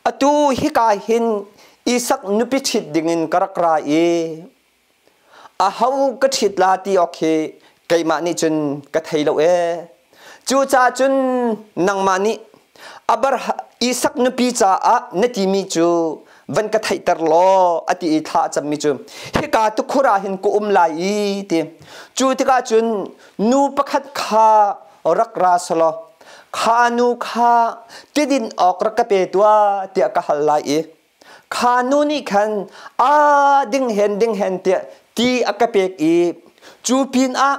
Atu hika hin Isak nupi ṭhit dingin ka rak ra i aho ka ṭhit la ti awk hi keimah nih cun ka thei lo ee. Cucaah cun nangmah nih Abraham Isak nupi caah na timi cu van ka theihter law a ti i thla a cammi cu hika tukhur ah hin ka um lai i ti. Cu tikah cun nu pakhat kha rak ra selaw kha nu kha tidin awk rak ka pe tuah tiah ka hal lai i kha nu nih khan a ding hen ding hen tiah ti a ka pek i cu pin ah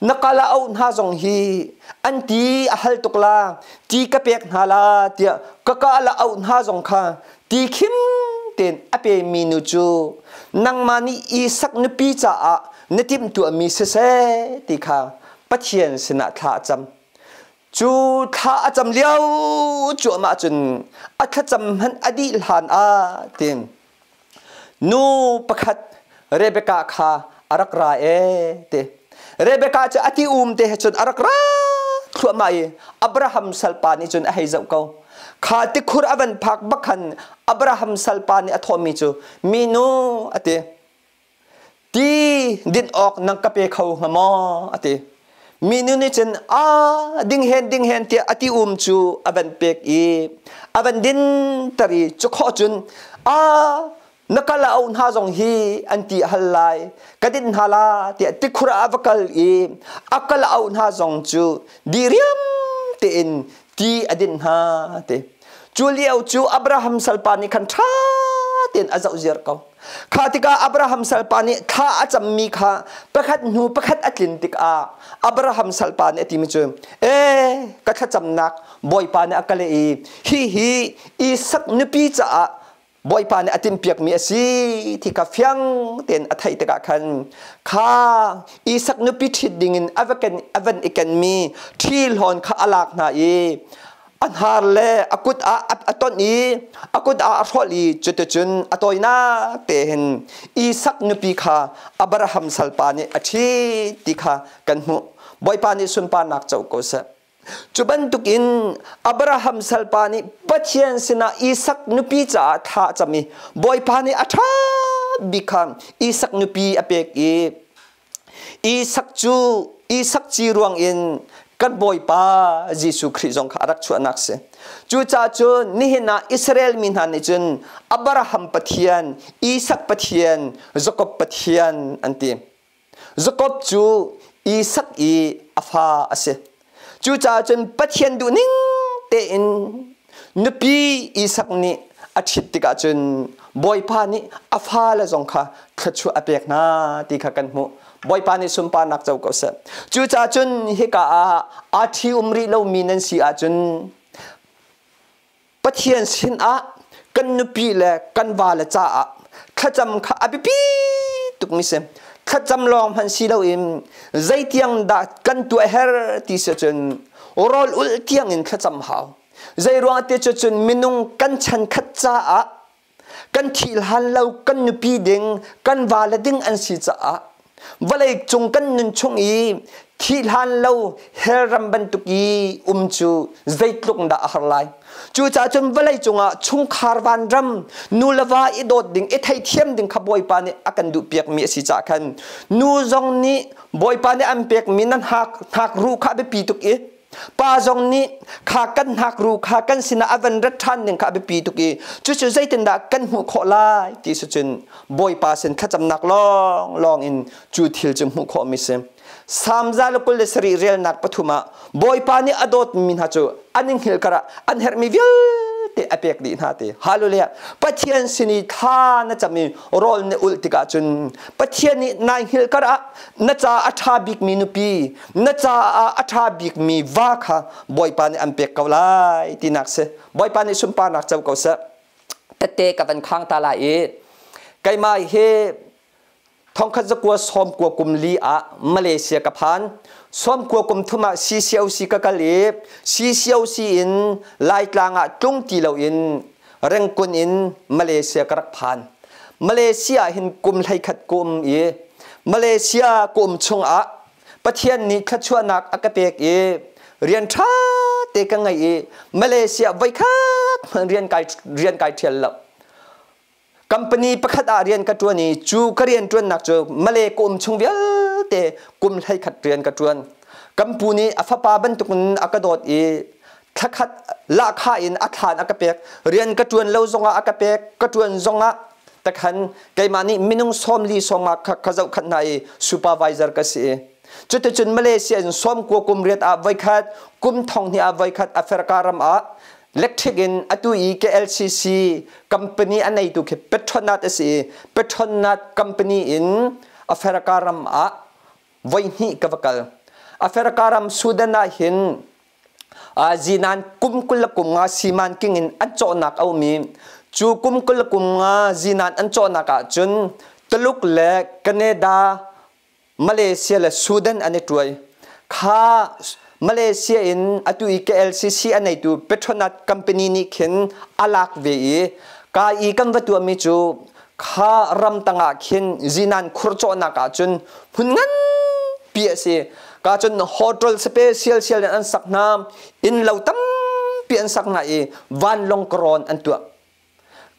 na kala auh hna zong hi an ti a hal tuk la ti ka pek hna la tiah ka kala auh hna zong kha ti khim tein a pemi nu cu nangmah nih Isak nupi caah na timhtuahmi siseh ti kha Pathian sinah thla a cam. Cu thla a cam lio cuahmah cun a thlacam hmanh a dih hlan ah tin nu pakhat Rebecca kha a rak ra ee ti. Rebecca cu a ti um te he cun a rak ra thluahmah i Abraham salpa nih cun a hei zoh ko. Kha tikhur a van phak bak khan Abraham salpa nih a thawhmi cu minu a ti. Ti din awk nang ka pe kho hnga maw? a ti. Minu nih cun a ding hen ding hen tiah a ti um cu a van pek i a van din ter i cu khawh cun a na kal a auh hna zong hi an ti a hal lai ka din hna la tiah tikhur ah a va kal i a kal a auh hna zong cu diriam tein ti a din hna ti. Cu lio cu Abraham salpa nih khan ṭha tein a zoh ziar ko. Kha tikah Abraham salpa nih thla a cammi kha pakhat hnu pakhat a tlin tikah Abraham salpa nih a timi cu ee ka thlacamnak Bawipa nih a ka leh i hihi Isak nupi caah Bawipa nih a timhpiakmi a si ti kha fiang tein a theih tikah khan kha Isak nupi ṭhit dingin a va ken a van i kenmi ṭhi hlawn kha a lak hna i A hnar le a kut ah a tonh i a kut ah a hrawlh i cuticun a tawinak te hin Isak nupi kha Abraham salpa nih a ṭhit ti kha kan hmuh. Bawipa nih sunparnak co ko seh. Cu bantukin Abraham salpa nih Pathian sinah Isak nupi caah thla a cam i Bawipa nih a ṭha bik kha Isak nupi a pek i Isak cu Isak ci ruangin kan Bawipa Jesuh Khrih zong kha a rak chuahnak si. Cucaah cun nihin ah Israel mi hna nih cun Abraham Pathian, Isak Pathian, Jakob Pathian an ti. Jakob cu Isak i a fa a si. Cucaah cun Pathian duhning tein nupi Isak nih a ṭhit tikah cun Bawipa nih a fale zong kha thluachuah a pek hna ti kha kan hmuh. Bawipa nih sunparnak co ko seh. Cucaah cun hika ah aa ṭhi um rih lomi nan si ahcun Pathian sinah kan nupi le kan vale caah thlacam kha a biapi tukmi si. Thlacam lawng hmanh si loin zeitiang dah kan tuah her ti si cun rawl ulh tiang in thlacam hau. Zeiruang ti cu cun minung kan chan khat caah kan thih hlan lo kan nupi ding kan vale ding an si caah vawlei cung kan nun chung i thih hlan lo hell ram bantuk i um cu zeitluk dah a har lai. Cucaah cun vawlei cungah chungkhar vanram nu le va i dawt ding i theithiam ding kha Bawipa nih a kan duhpiakmi a si caah khan nu zong nih Bawipa nih an pekmi nan hak hnak ruh kha a biapi tuk i Pa zong nih kha kan hnakru kha kan sinah a van rat ṭhan ning kha a biapi tuk i cucu zeitindah kan hmuh khawh lai ti si cun Bawipa sin thlacamnak lawnglawng in cu thil cu hmuh khawhmi si. Salm 127 relnak pathum ah Bawipa nih a dawtmi hna cu an i hngilh karah an herhmi vialte a pek dih hna ti. Hallelujah. Pathian sin i thla na cam i rawl na ulh tikah cun Pathian nih nai hngilh karah na ca a ṭha bikmi nupi na caah a ṭha bikmi va kha Bawipa nih an pek ko lai tinak si. Bawipa nih sunparnak co ko seh. Tette ka van khang ta lai i keimah hi thongkhat zakua sawmkua kum li ah Malaysia ka phan. Sawmkua kum thum ah CCOC ka kal i CCOC in Laitlang ah tlung ti loin Rengkun in Malaysia ka rak phan. Malaysia ah hin kum 11 kum i Malaysia kum chungah Pathian nih thluachuahnak a ka pek i rian ṭha te ka ngei i Malaysia voikhat hmanh rian kai ṭhial lo. Company pakhat ah rian ka ṭuan i cu ka rian ṭuannak cu Malay ka um chung vialte kum 11 rian ka ṭuan. Kan pu nih a fapa bantukin a ka dawt i thlakhat lahkhah in a thlan a ka pek. Rian ka ṭuan lo zongah a ka pek, ka ṭuan zongah takhan keimah nih minung 40 sawmnga kha ka zohkhanh hna i supervisor ka si. Cuticun Malaysia in 90 kum riat ah voikhat, kum 2000 ah voikhat Africa ram ah electric in atu i KLCC company a neitu khi Petronas a si i Petronas company in Africa ram ah voihnih ka va kal. Africa ram Sudan ah hin zinan kum 25 siman king in an cawhnak a um i cu kum 25 zinan an cawhnak ah cun Tuluk le Canada, Malaysia le Sudan an i ṭuai. Kha Malaysia in atu i KLCC a neitu Petronas company nih khin a lak ve i ka i kan va tuahmi cu kha ram tangah khin zinan khur cawhnak ah cun hmun nganpi a si. Ka cun hotel special sial in an sak hna, inn lo tampi an sak hna i vanlawng karawn an tuah.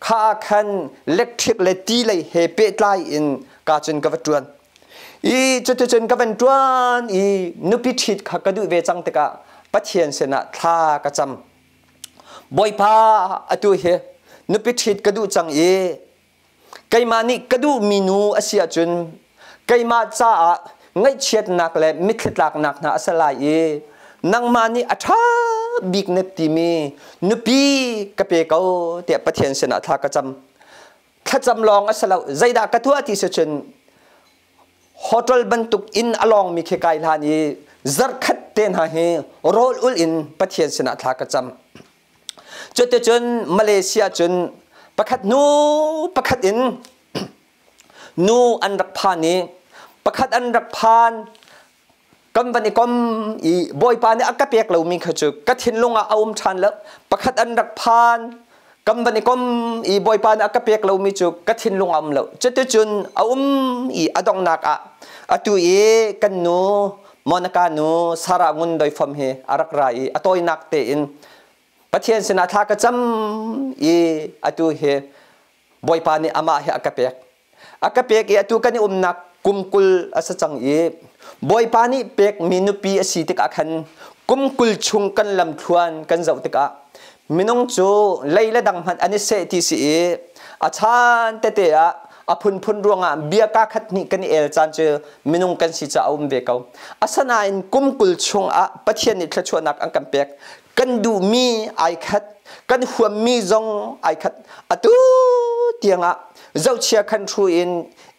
Kha ah khan electric le ti lei he pehtlai in ka cun ka va ṭuan. I cuticun ka van ṭuan i nupi ṭhit kha ka duh ve cang tikah Pathian sinah thla ka cam. Bawipa atu hi nupi ṭhit ka duh cang i keimah nih ka duhmi nu a si ahcun keimah caah ngaihchiatnak le mitthli tlaknak hna a si lai i nangmah nih a ṭha bik na timi nupi ka pe ko tiah Pathian sinah thla ka cam. Thlacam lawng a si lo zeidah ka tuah ti si cun hotel bantuk inn a lawngmi khi kai hlan i zarkhat te hna hi rawl ul in Pathian sinah thla ka cam. Cuticun Malaysia cun pakhat hnu pakhat in nu an rak phan i pakhat an rak phan. Kan van i kom i Bawipa nih a ka pek lomi kha cu ka thinlung ah a um ṭhan lo. Pakhat an rak phan, kan van i kom i Bawipa nih a ka pek lomi cu ka thinlung a um lo. Cuticun a um i a donghnak ah atu i kan nu Monica nu Sarah Ngun Doi Fom hi a rak ra i a tawinak tein Pathian sinah thla ka cam i atu hi Bawipa nih amah hi a ka pek. A ka pek i atu kan i umnak kum 20 a si cang i Bawipa nih pekmi nupi a si tikah khan kum 20 chung kan lamthluan kan zoh tikah minung cu lei le dang hmanh an i seh ti si i a chan tete ah a phunphun ruangah bia kaa khat hnih kan i el caan cu minung kan si caah a um ve ko. Asinain kum 20 chungah Pathian nih thluachuahnak an kan pek. Kan duhmi ai khat, kan huammi zong ai khat. Atu tiangah zohchia khan hru in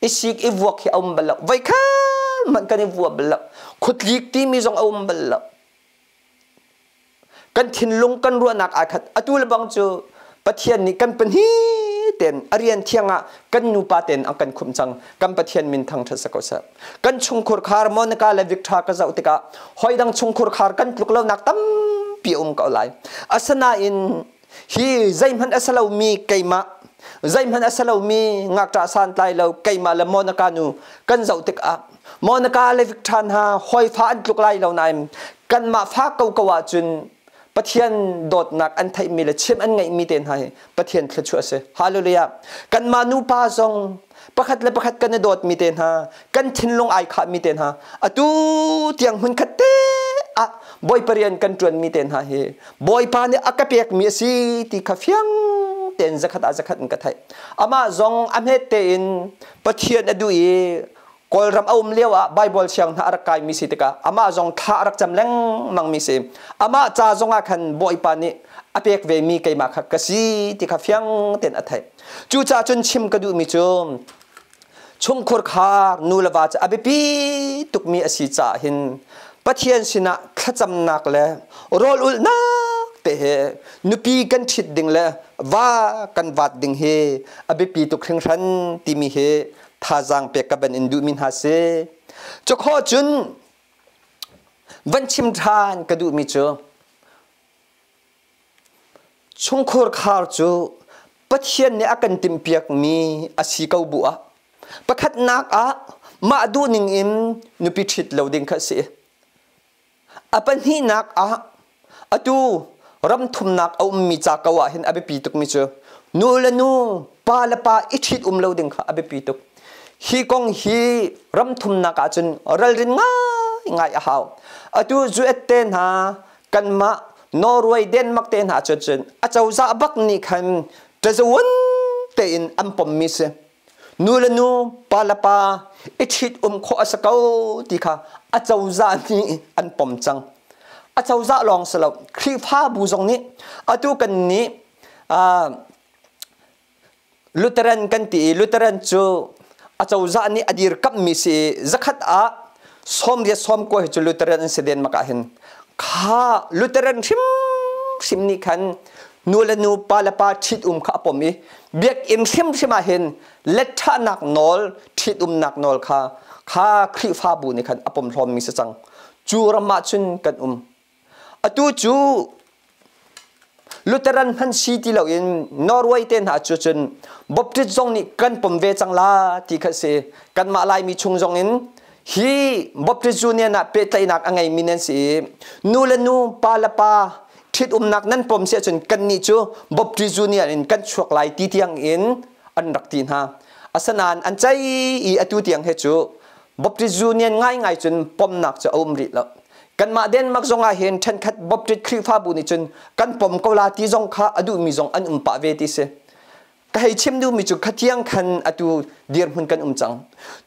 i sik i vuak hi a um bal lo. Voikhat hmanh kan i vua bal lo. Khutlik timi zong a um bal lo. Kan thinlung kan ruahnak aa khat. Atu le bang cu Pathian nih kan pahnih ten a rian thiang ah kan nupa ten an kan khumh cang. Kan Pathian min thangṭhat si ko seh. Kan chungkhur khar Monica le Victor ka zoh tikah hoidang chungkhur khar kan tluk lonak tampi um ko lai. Asinain hi zeihmanh a si lomi keimah, zeihmanh a si lomi ngakṭah santlai lo keimah le Monica nu kan zoh tikah Monica le Victor hna hawifa an tluk lai lo nain kanmah fa ko ko ahcun Pathian dawtnak an theihmi le chim an ngeihmi te hna hi Pathian thluachuah a si. Hallelujah. Kanmah nupa zong pakhat le pakhat kan i dawtmi te hna, kan thinlung ai khahmi te hna, atu tiang hmunkhat te ah Bawipa rian kan ṭuanmi te hna hi Bawipa nih a ka pekmi a si ti kha fiang tein zakhat ah zakhat in ka theih. Amah zong a hmet tein Pathian a duh i Kawlram a um lio ah Bible siang hna a rak kaimi si tikah amah zong thla a rak cam lengmangmi si. Amah ca zong ah khan Bawipa nih a pek vemi keimah kha ka si ti kha fiang tein a theih. Cucaah cun chim ka duhmi cu chungkhur khar nu le va cu a biapi tukmi a si caah hin Pathian sinah thlacamnak le rawl ulhnak te he nupi kan ṭhit ding le va kan vat ding hi a biapi tuk hringhran timi hi thazaang pek ka ban in duhmi hna si. Cukhaw cun van chim ṭhan ka duhmi cu chungkhur khar cu Pathian nih a kan timhpiakmi a si ko bu ah pakhatnak ah mah duhning in nupi ṭhit lo ding kha a si. A pahnihnak ah atu ram thumnak a ummi ca ko ah hin a biapi tukmi cu nu le nu, pa le pa i ṭhit um lo ding kha a biapi tuk. Hi kong hi ram thumnak ahcun ralrin ngaingai a hau. Atu Zuet te hna kanmah Norway, Denmark te hna cun cun acozah bak nih khan ṭazawn tein an pommi si. Nu le nu, pa le pa i ṭhit um khawh a si ko ti kha acozah nih an pom cang. Acozah lawng si lo, Khrihfabu zong nih atu kan nih Lutheran kan ti i Lutheran cu acozah nih a dirkamhmi si i zakhat ah 80 90 hi cu Lutheran an si Denmark ah hin. Kha Lutheran hrimhrim nih khan nu le nu, pa le pa ṭhit-um kha a pom i biakinn hrimhrim ah hin letṭhahnak nawl, ṭhit-umnak nawl kha kha Khrihfabu nih khan a pom hlawmmi si cang. Cu ram ah cun kan um. Atu cu Lutheran hman si ti loin Norway te hna cu cun Baptist zong nih kan pom ve cang la ti kha si. Kanmah Laimi chung zong in hi Baptist Union ah pehtlaihnak a ngeimi nan si i nu le nu, pa le pa ṭhitumnak nan pom si ahcun kannih cu Baptist Union in kan chuak lai ti tiang in an rak ti hna. Asinain an cei i atu tiang he cu Baptist Union ngaingai cun pomnak cu a um rih lo. Kanmah Denmark zong ah hin ṭhenkhat Baptist Khrihfabu nih cun kan pom ko la ti zong kha a duhmi zong an um pah ve ti si. Ka hei chim duhmi cu khatiang khan atu dirhmun kan um cang.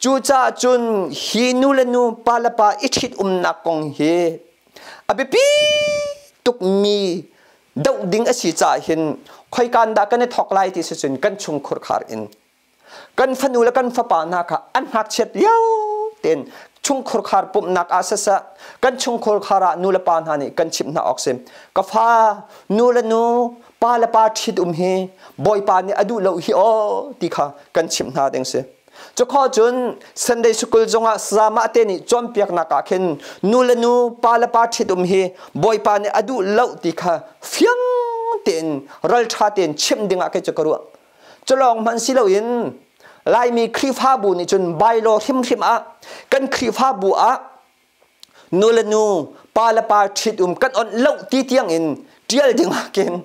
Cucaah cun hi nu le nu, pa le pa i ṭhit umnak kong hi a biapi tukmi doh ding a si caah hin khoikan dah kan i thawk lai ti si cun kan chungkhur khar in kan fanu le kan fapa hna kha an ngakchiat lio tein chungkhur khar pumhnak ah siseh kan chungkhur khar ah nu le pa hna nih kan chimh hna awk si. Ka fa, nu le nu, pa le pa ṭhit um hi Bawipa nih a duh lo hi aw ti kha kan chimh hna ding si. Cukho cun Sunday School zongah sayamah te nih cawnpiaknak ah khin nu le nu, pa le pa ṭhitum hi Bawipa nih a duh lo ti kha fiang tein ralṭha tein chimh dingah kei cu ka ruah. Culawng hmanh si loin Laimi Khrihfabu nih cun bylaw hrimhrim ah kan Khrihfabu ah nu le nu, pa le pa ṭhitum kan onh lo ti tiang in ṭial dingah khin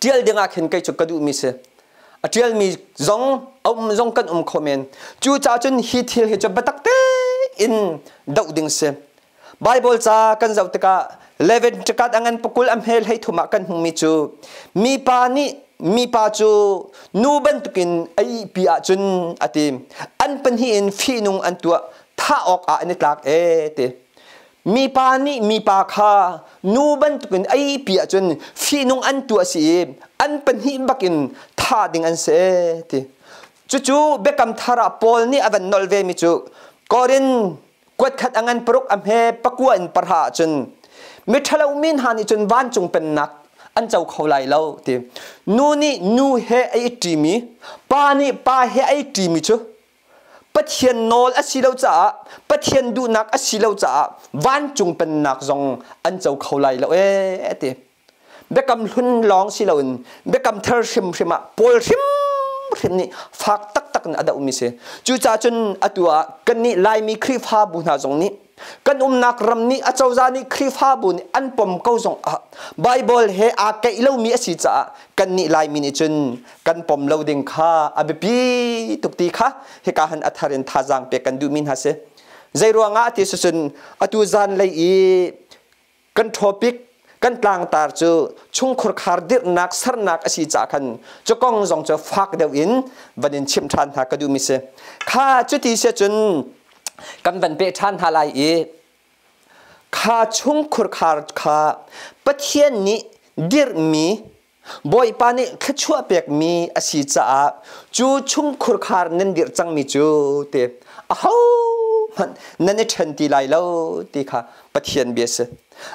ṭial dingah khin kei cu ka duhmi si. A ṭialmi zong a um zong kan um kho men. Cucaah cun hi thil hi cu biatak tein doh ding si. Bible ca kan zoh tikah Leviticus a ngan pakul a hmel hei thum ah kan hmuhmi cu mipa nih mipa cu nu bantukin a ihpi ahcun a ti. An pahnih in fihnung an tuah thah awkah an i tlak ee ti. Mipa nih mipa kha nu bantukin a ihpi ahcun fihnung an tuah si i an pahnih bakin thah ding an si ee ti. Cucu Biakam Thar ah Paul nih a van nolh vemi cu Korin kuat khat a ngan paruk a hme pakua in parha ahcun miṭhalo mi hna nih cun vancung pennak an co kho lai lo ti. Nu nih nu he a i ṭimi, pa nih pa he a i ṭimi cu Pathian nawl a si lo caah, Pathian duhnak a si lo caah vancung pennak zong an co kho lai lo ee ti. Biakam hlun lawng si loin biakam thar hrimhrim ah Paul hrimhrim nih fak taktak in a dohmi si. Cucaah cun atu ah kannih Laimi Khrihfabu hna zong nih kan umnak ram nih acozah nih Khrihfabu nih an pom ko zong ah Bible he aa keih lomi a si caah kannih Laimi nih cun kan pom lo ding kha a biapi tuk ti kha hika han a thar in thazaang pek kan duhmi hna si. Zei ruangah ti cun atu zan lei i kan topic kan tlangtar cu chungkhur khar dirhnak sernak a si caah khan cu kong zong cu fak deuh in van in chimh ṭhan hna ka duhmi si. Kha cuti si cun kan van peh ṭhan hna lai i kha chungkhur khar kha Pathian nih dirhmi Bawipa nih thluachuah pekmi a si caah cu chungkhur khar nan dirh cangmi cu ti ahohmanh nan i ṭhen ti lai lo ti kha Pathian bia si.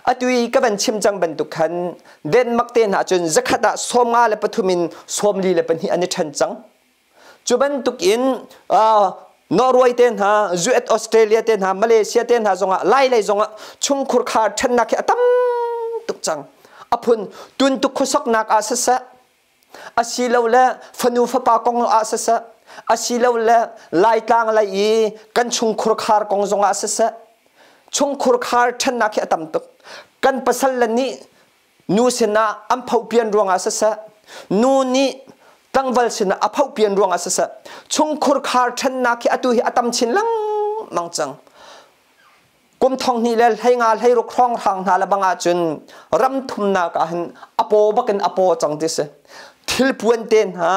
Atu i ka van chim cang bantuk khan Denmark te hna cun zakhat ah 53 in 42 an i ṭhen cang. Cu bantuk in Norway te hna, US Australia te hna, Malaysia te hna zongah Lai lei zongah chungkhur khar ṭhennak hi a tam tuk cang. A phun tuntuk khuasaknak ah siseh, asilole fanu fapa kong ah siseh, asilole Laitlang lei i kan chungkhur khar kong zongah siseh, chungkhur khar ṭhennak hi a tam tuk. Kan pasal le nih nu sinah an phohpian ruangah siseh, nu nih tlangval sinah a phohpian ruangah siseh, chungkhur khar ṭhennak hi atu hi a tam chin lengmang cang. Kum thong hnih le hleinga hleiruk hrawnghrang hna le bang ahcun ram thumnak ah hin a paw bakin a paw cang ti si. Thilpuan te hna,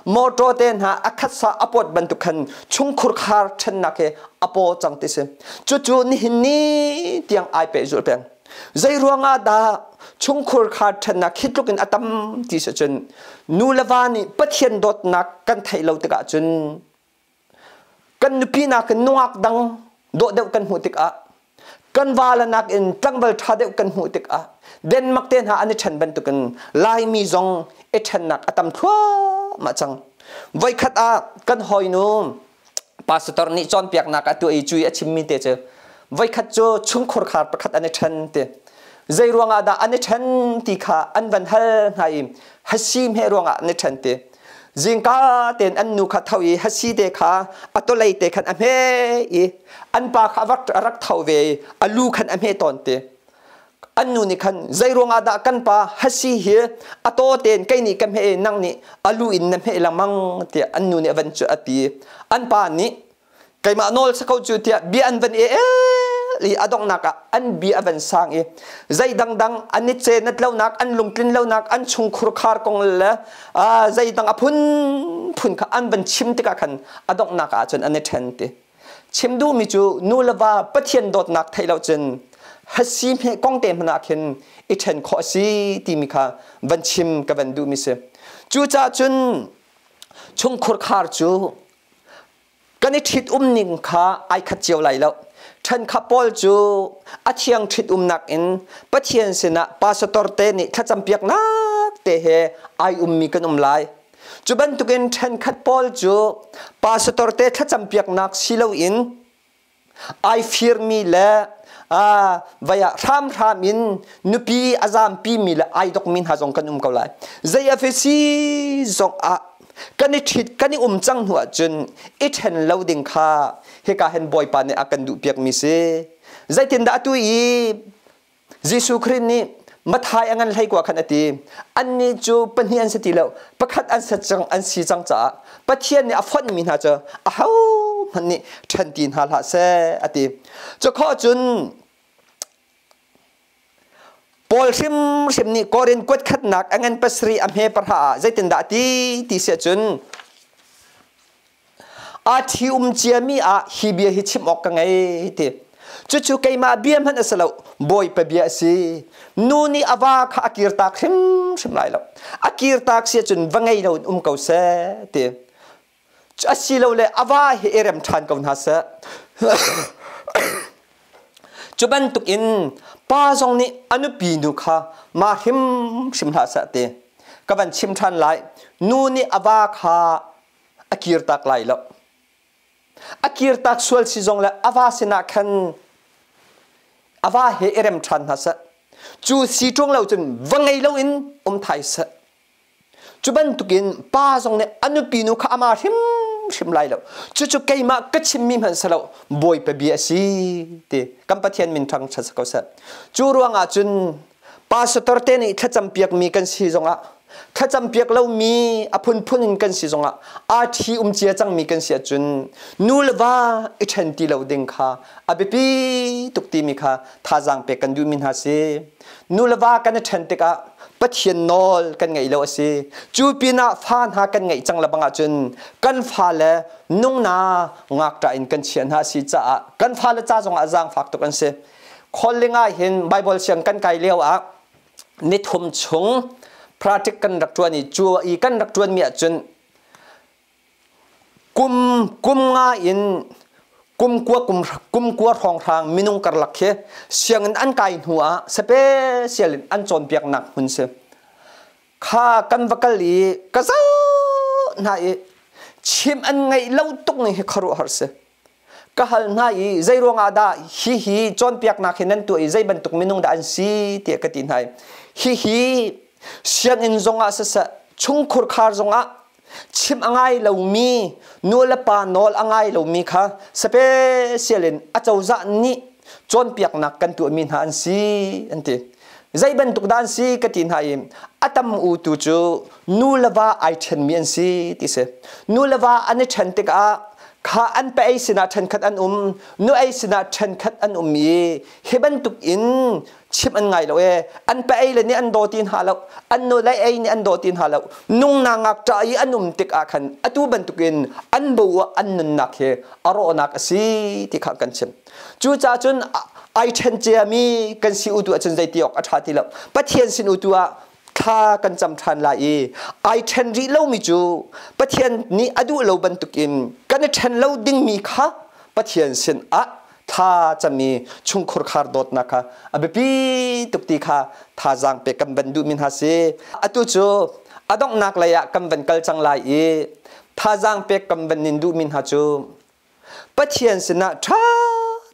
motor te hna a khatsa a pawt bantuk khan chungkhur khar ṭhennak hi a paw cang ti si. Cucu nihin ni tiang ai pehzulh peng. Zei ruangah dah chungkhur kha ṭhennak hi tluk in a tam ti si cun nu le va nih Pathian dawtnak kan theih lo tikah cun kan nupi nakin nungak dang dawh deuh kan hmuh tikah kan vale nakin tlangval ṭha deuh kan hmuh tikah Denmark te hna an i ṭhen bantukin Laimi zong i ṭhennak a tam thluahmah cang. Voikhat ah kan hawinu pastor nih cawnpiaknak a tuah i cui a chimmi te cu voikhat cu chungkhur khar pakhat an i ṭhen ti. Zei ruangah dah an i ṭhen ti kha an van hal hna i hasi hme ruangah an i ṭhen ti. Zingka tein an nu kha tho i hasi te kha a tolei te khan a hme i an pa kha a rak tho ve i a lu khan a hme tawn ti. An nu nih khan zei ruangah dah kan pa hasi hi a taw tein kei nih ka hmeh i nang nih a lu in na hmeh lengmang tiah an nu nih a van cu a ti. An pa nih keimah nawl sa ko cu tiah bia an van i el i a donghnak ah an bia a van sang i zei dangdang an i cenat lonak an lungtlin lonak an chungkhur khar kong le zei dang a phunphun kha an van chim tikah khan a donghnak ah cun an i ṭhen ti. Chim duhmi cu nu le va Pathian dawtnak theih lo cun hasi hme kong te hmanh ah khin i ṭhen khawh a si timi kha van chim ka van duhmi si. Cucaah cun chungkhur khar cu kan i ṭhit um ning kha ai khat cio lai lo. Ṭhen kha Paul cu a thiang ṭhit umnak in Pathian sinah pastor te nih thlacam piaknak te he ai ummi kan um lai. Cu bantukin ṭhenkhat pawl cu pastor te thlacampiaknak si loin ai firmi le vai ah hramhram in nupi a zampimi le ai dokmi hna zong kan um ko lai. Zei a si zong ah kan i ṭhit kan i um cang hnu ahcun i ṭhen lo ding kha hika hin Bawipa nih a kan duhpiakmi si. Zeitindah atu i Jesuh Khrih nih Mathai a ngan hlei kua khan a ti. Annih cu pahnih an si ti lo, pakhat an si cang an si cang caah Pathian nih a fonhmi hna cu ahohmanh nih ṭhen ti hna hlah seh a ti. Cu khawh cun Paul hrimhrim nih Korin kuat khatnak a ngan pasarih a hme pahra ah zeitindah a ti ti si ahcun Aa ṭhi-um ciami ah hi bia hi chim awk ka ngei ti. Cucu keimah bia hmanh a si lo, Bawipa bia a si. Nu nih a va kha a kirtak hrimhrim lai lo. A kirtak si ahcun va ngei loin um ko seh ti. Asilole a va hi i rem ṭhan ko hna seh. Cu bantukin pa zong nih a nupi nu kha ma hrimhrim hlah seh ti. Ka van chim ṭhan lai. Nu nih a va kha a kirtak lai lo. A kirtak sual si zong le a va sinah khan a va he i rem ṭhan hna seh. Cu si ṭung lo cun va ngei loin um thai seh. Cu bantukin pa zong nih a nupi nu kha ama hrimhrim lai lo. Cucu keimah ka chimmi hmanh si lo, Bawipa bia a si ti kan Pathian min thang ṭhat ko seh. Cu ruangah cun pastor te nih thlacam piakmi kan si zongah thlacam piak lomi a phunphun in kan si zongah aa ṭhi um cia cangmi kan si ahcun nu le va i ṭhen ti lo ding kha a biapi tuk timi kha thazaang pek kan duhmi hna si. Nu le va kan i ṭhen tikah Pathian nawl kan ngeih lo a si. Cu pinah fa hna kan ngeih cang lebang ahcun kan fale nungna ngakṭah in kan chiah hna a si caah kan fale ca zongah zaangfak tuk an si. Khualling ah hin Bible siang kan kai lio ah nithum chung pratik kan rak ṭuan i cu i kan rak ṭuanmi ahcun kum kum nga in kum kua kum kum kua hrawnghrang minung karlak khi sianginn an kai hnu ah special in an cawnpiaknak hmun si. Kha kan va kal i ka zoh hna i chim an ngaih lo tuk ning hi khuaruahhar si. Ka hal hna i zei ruangah dah hihi cawnpiaknak hi nan tuah i zei bantuk minung dah an si tiah ka ti hna i hihi sianginn zongah siseh chungkhur khar zongah chim a ngai lomi nu le pa nawl a ngai lomi kha special in acozah nih cawnpiaknak kan tuahmi hna an si an ti. Zei bantuk dah an si ka ti hna i a tam u tu cu nu le va ai ṭhenmi an si ti si. Nu le va an i ṭhen tikah kha an pa ei sinah ṭhenkhat an um, nu ei sinah ṭhenkhat an um i hi bantuk in chim an ngai lo e. An pa ei le nih an daw ti hna lo, an nu le ei nih an daw ti hna lo. Nungna ngakṭah i an um tikah khan atu bantukin an bo ah an nunnak hi a rawhnak a si ti kha kan chim. Cucaah cun ai ṭhen ciami kan si u tu ahcun zeiti awk a ṭha ti lo. Pathian sin u tu ah thla kan cam ṭhan lai i ai ṭhen rih lomi cu Pathian nih a duh lo bantukin kan i ṭhen lo dingmi kha Pathian sin ah thla cam i chungkhur khar dawtnak kha a biapi tuk ti kha thazaang pek kan van duhmi hna si. Atu cu a donghnak lei ah kan van kal cang lai i thazaang pek kan van nin duhmi hna cu Pathian sinah ṭha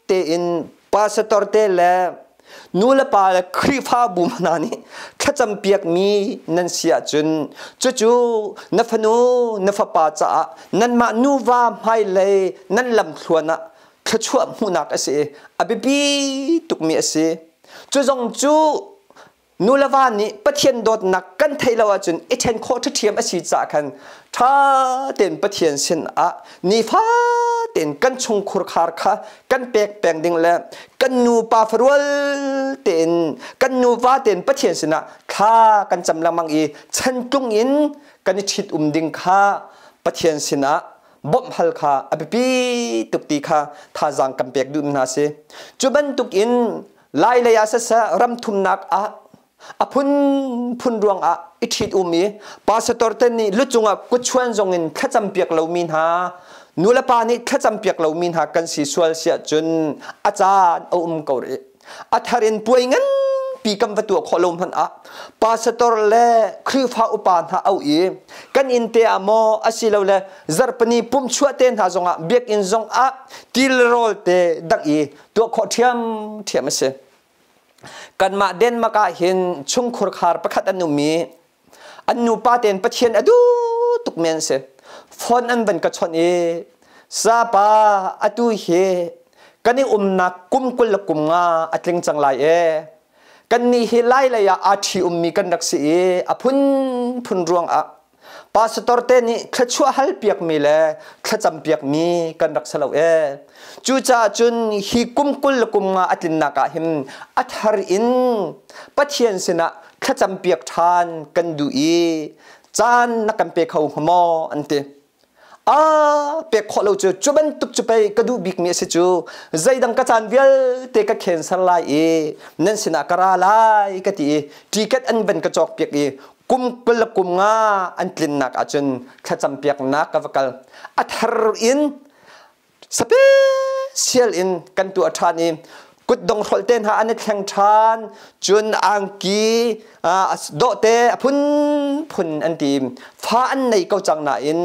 tein pastor te le nu le pa le Khrihfabu hna nih thlacam piakmi nan si ahcun cucu na fanu na fapa caah nanmah nuva hmailei nan lamthluan ah thluachuah hmuhnak a si i a biapi tukmi a si. Cu zong cu Nu le va nih Pathian dawtnak kan theih lo ahcun i ṭhen khawh ṭhiṭhiam a si caah khan ṭha tein Pathian sin ah nifa tein kan chungkhur khar kha kan pek peng ding le kan nupa farual tein kan nuva tein Pathian sinah thla kan cam lengmang i chantlung in kan i ṭhit um ding kha Pathian sinah bawmh hal kha a biapi tuk ti kha thazaang kan pek duh hna si. Cu bantuk in Lai lei ah siseh ramthumnak ah a phunphun ruangah i ṭhit um i pastor te nih lucung ah kutchuan zong in thlacam piak lomi hna nulepa nih thlacam piak lomi hna kan si sual si ahcun a caan a um ko rih. A thar in puai nganpi tampi kan va tuah khawh lo hmanh ah pastor le Khrihfa upa hna au i kan inn te ah maw asilole zarhpini pumchuah te hna zongah biakinn zongah tilrawl te dang i tuah khawh ṭhiamṭhiam a si. Kanmah Denmark ah hin chungkhur khar pakhat an um i an nupa tein Pathian a duh tuk men si. Phone an van ka chawnh i sapa atu hi kan i umnak kum 25 a tling cang lai e. Kannih hi lai lei ah aa ṭhi ummi kan rak si i a phunphun ruangah pastor te nih thluachuah hal piakmi le thlacam piakmi kan rak si lo ee. Cucaah cun hi kum 25 a tlinnak ah hin a thar in Pathian sinah thlacam piak ṭhan kan duh i caan na kan pe kho hnga maw an ti. A pek khawh lo cu cu bantuk cu pei ka duh bikmi a si cu zeidang ka caan vialte ka cancel lai i nan sinah ka ra lai ka ti i ticket an van ka cawk piak i kum 25 an tlinnak ahcun thlacam piaknak ka va kal. A thar in special in kan tuah ṭhan i kutdong hrolh te hna an i thleng ṭhan, cun angki dawhte a phunphun an ti. Fa an nei ko cang nain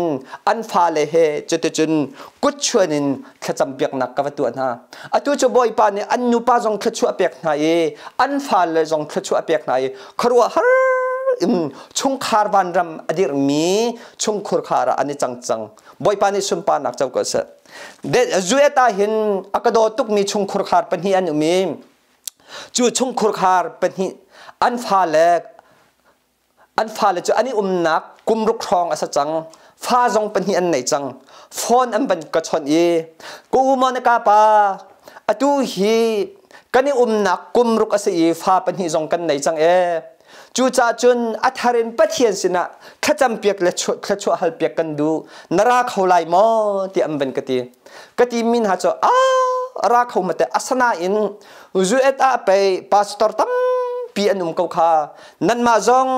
an fale he cuticun kutchuan in thlacam piaknak ka va tuah hna. Atu cu Bawipa nih an nupa zong thluachuah pek hna i an fale zong thluachuah pek hna i khuaruahhar in chungkhar vanram a dirhmi chungkhur khar ah an i cang cang. Bawipa nih sunparnak co ko seh. Zuet ah hin a ka daw tukmi chungkhur khar pahnih an um i cu chungkhur khar pahnih an fale cu an i umnak kum ruk hrawng a sa cang. Fa zong pahnih an nei cang. Phone an van ka chawnh i ka u maw na ka pa, atu hi kan i umnak kum ruk a si i fa pahnih zong kan nei cang ee. Cucaah cun a thar in Pathian sinah thlacam piak le thluachuah hal piak kan duh. Na ra kho lai maw? tiah an van ka ti. Ka ti mi hna cu a ra kho mate asanain zuet ah pei pastor tampi an um ko kha. Nanmah zong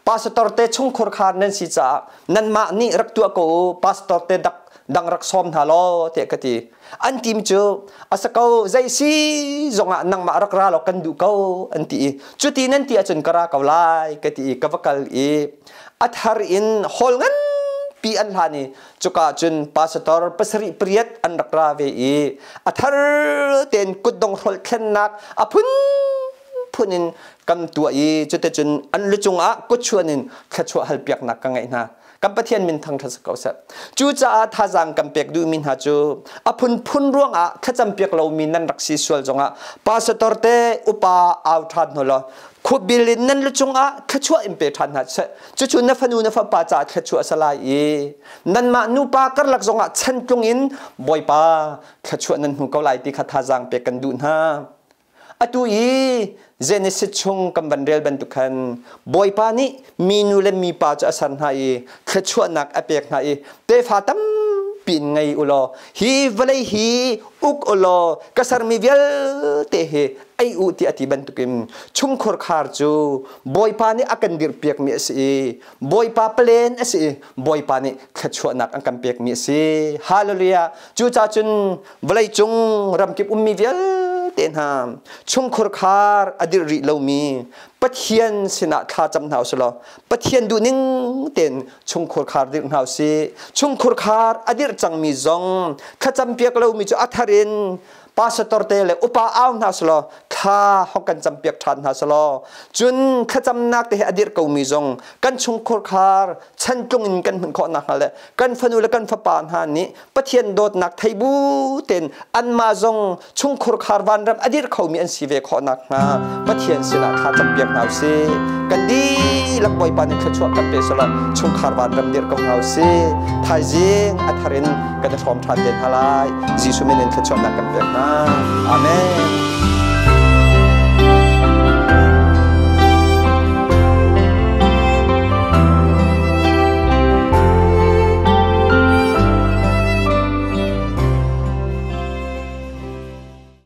pastor te chungkhur khar nan si caah nanmah nih rak tuah ko u, pastor te dak dang rak sawm hna law tiah ka ti. An tim cu a sa ko, zei si zongah nangmah rak ra law kan duh ko an ti i cuti nan ti ahcun ka ra ko lai ka ti i ka va kal i a thar in hall nganpi an hlan i cuka cun pastor pasarih pariat an rak ra ve i a thar tein kutdong hrolh thlennak a phunphun in kan tuah i cuticun an lucung ah kutchuan in thluachuah halpiaknak ka ngeih hna. Kan Pathian min thangṭhat si ko seh. Cucaah thazaang kan pek duhmi hna cu a phunphun ruangah thlacam piak lomi nan rak si sual zongah pastor te upa au ṭhan hna law khuabil in nan lucung ah thluachuah in pe ṭhan hna seh. Cucu na fanu na fapa caah thluachuah a si lai i nanmah nupa karlak zongah chantlung in Bawipa thluachuah nan hmu ko lai ti kha thazaang pek kan duh hna. Atu i Genesis chung kan van rel bantuk khan Bawipa nih minu le mipa cu a ser hna i thluachuahnak a pek hna i tefa tampi in ngei u law hi vawlei hi uk u law ka sermi vialte hi ei u ti a ti bantukin chungkhur khar cu Bawipa nih a kan dirhpiakmi a si i Bawipa palen a si i Bawipa nih thluachuahnak an kan pekmi a si. Hallelujah! Cucaah cun vawleicung ramkip ummi vialte hna chungkhur khar a dirh rih lomi Pathian sinah thla cam hna usih law Pathian duhning tein chungkhur khar dirh hna usih. Chungkhur khar a dirh cangmi zong thlacam piak lomi cu a thar in pastor te le upa au hna selaw thla hong kan cam piak ṭhan hna selaw cun thlacamnak te he a dirh komi zong kan chungkhur khar chantlung in kan hmuh khawh nakhnga le kan fanu le kan fapa hna nih Pathian dawtnak thei bu tein anmah zong chungkhur khar vanram a dirh khomi an si ve khawh nakhnga Pathian sinah thla campiak hna usih. Kan dihlak Bawipa nih thluachuah kan pe selaw chungkhar vanram dirh ko hna usih. Thaizing a thar in kan i hrawm ṭhan te hna lai. Jesuh min in thluachuahnak kan pek hna. Amen.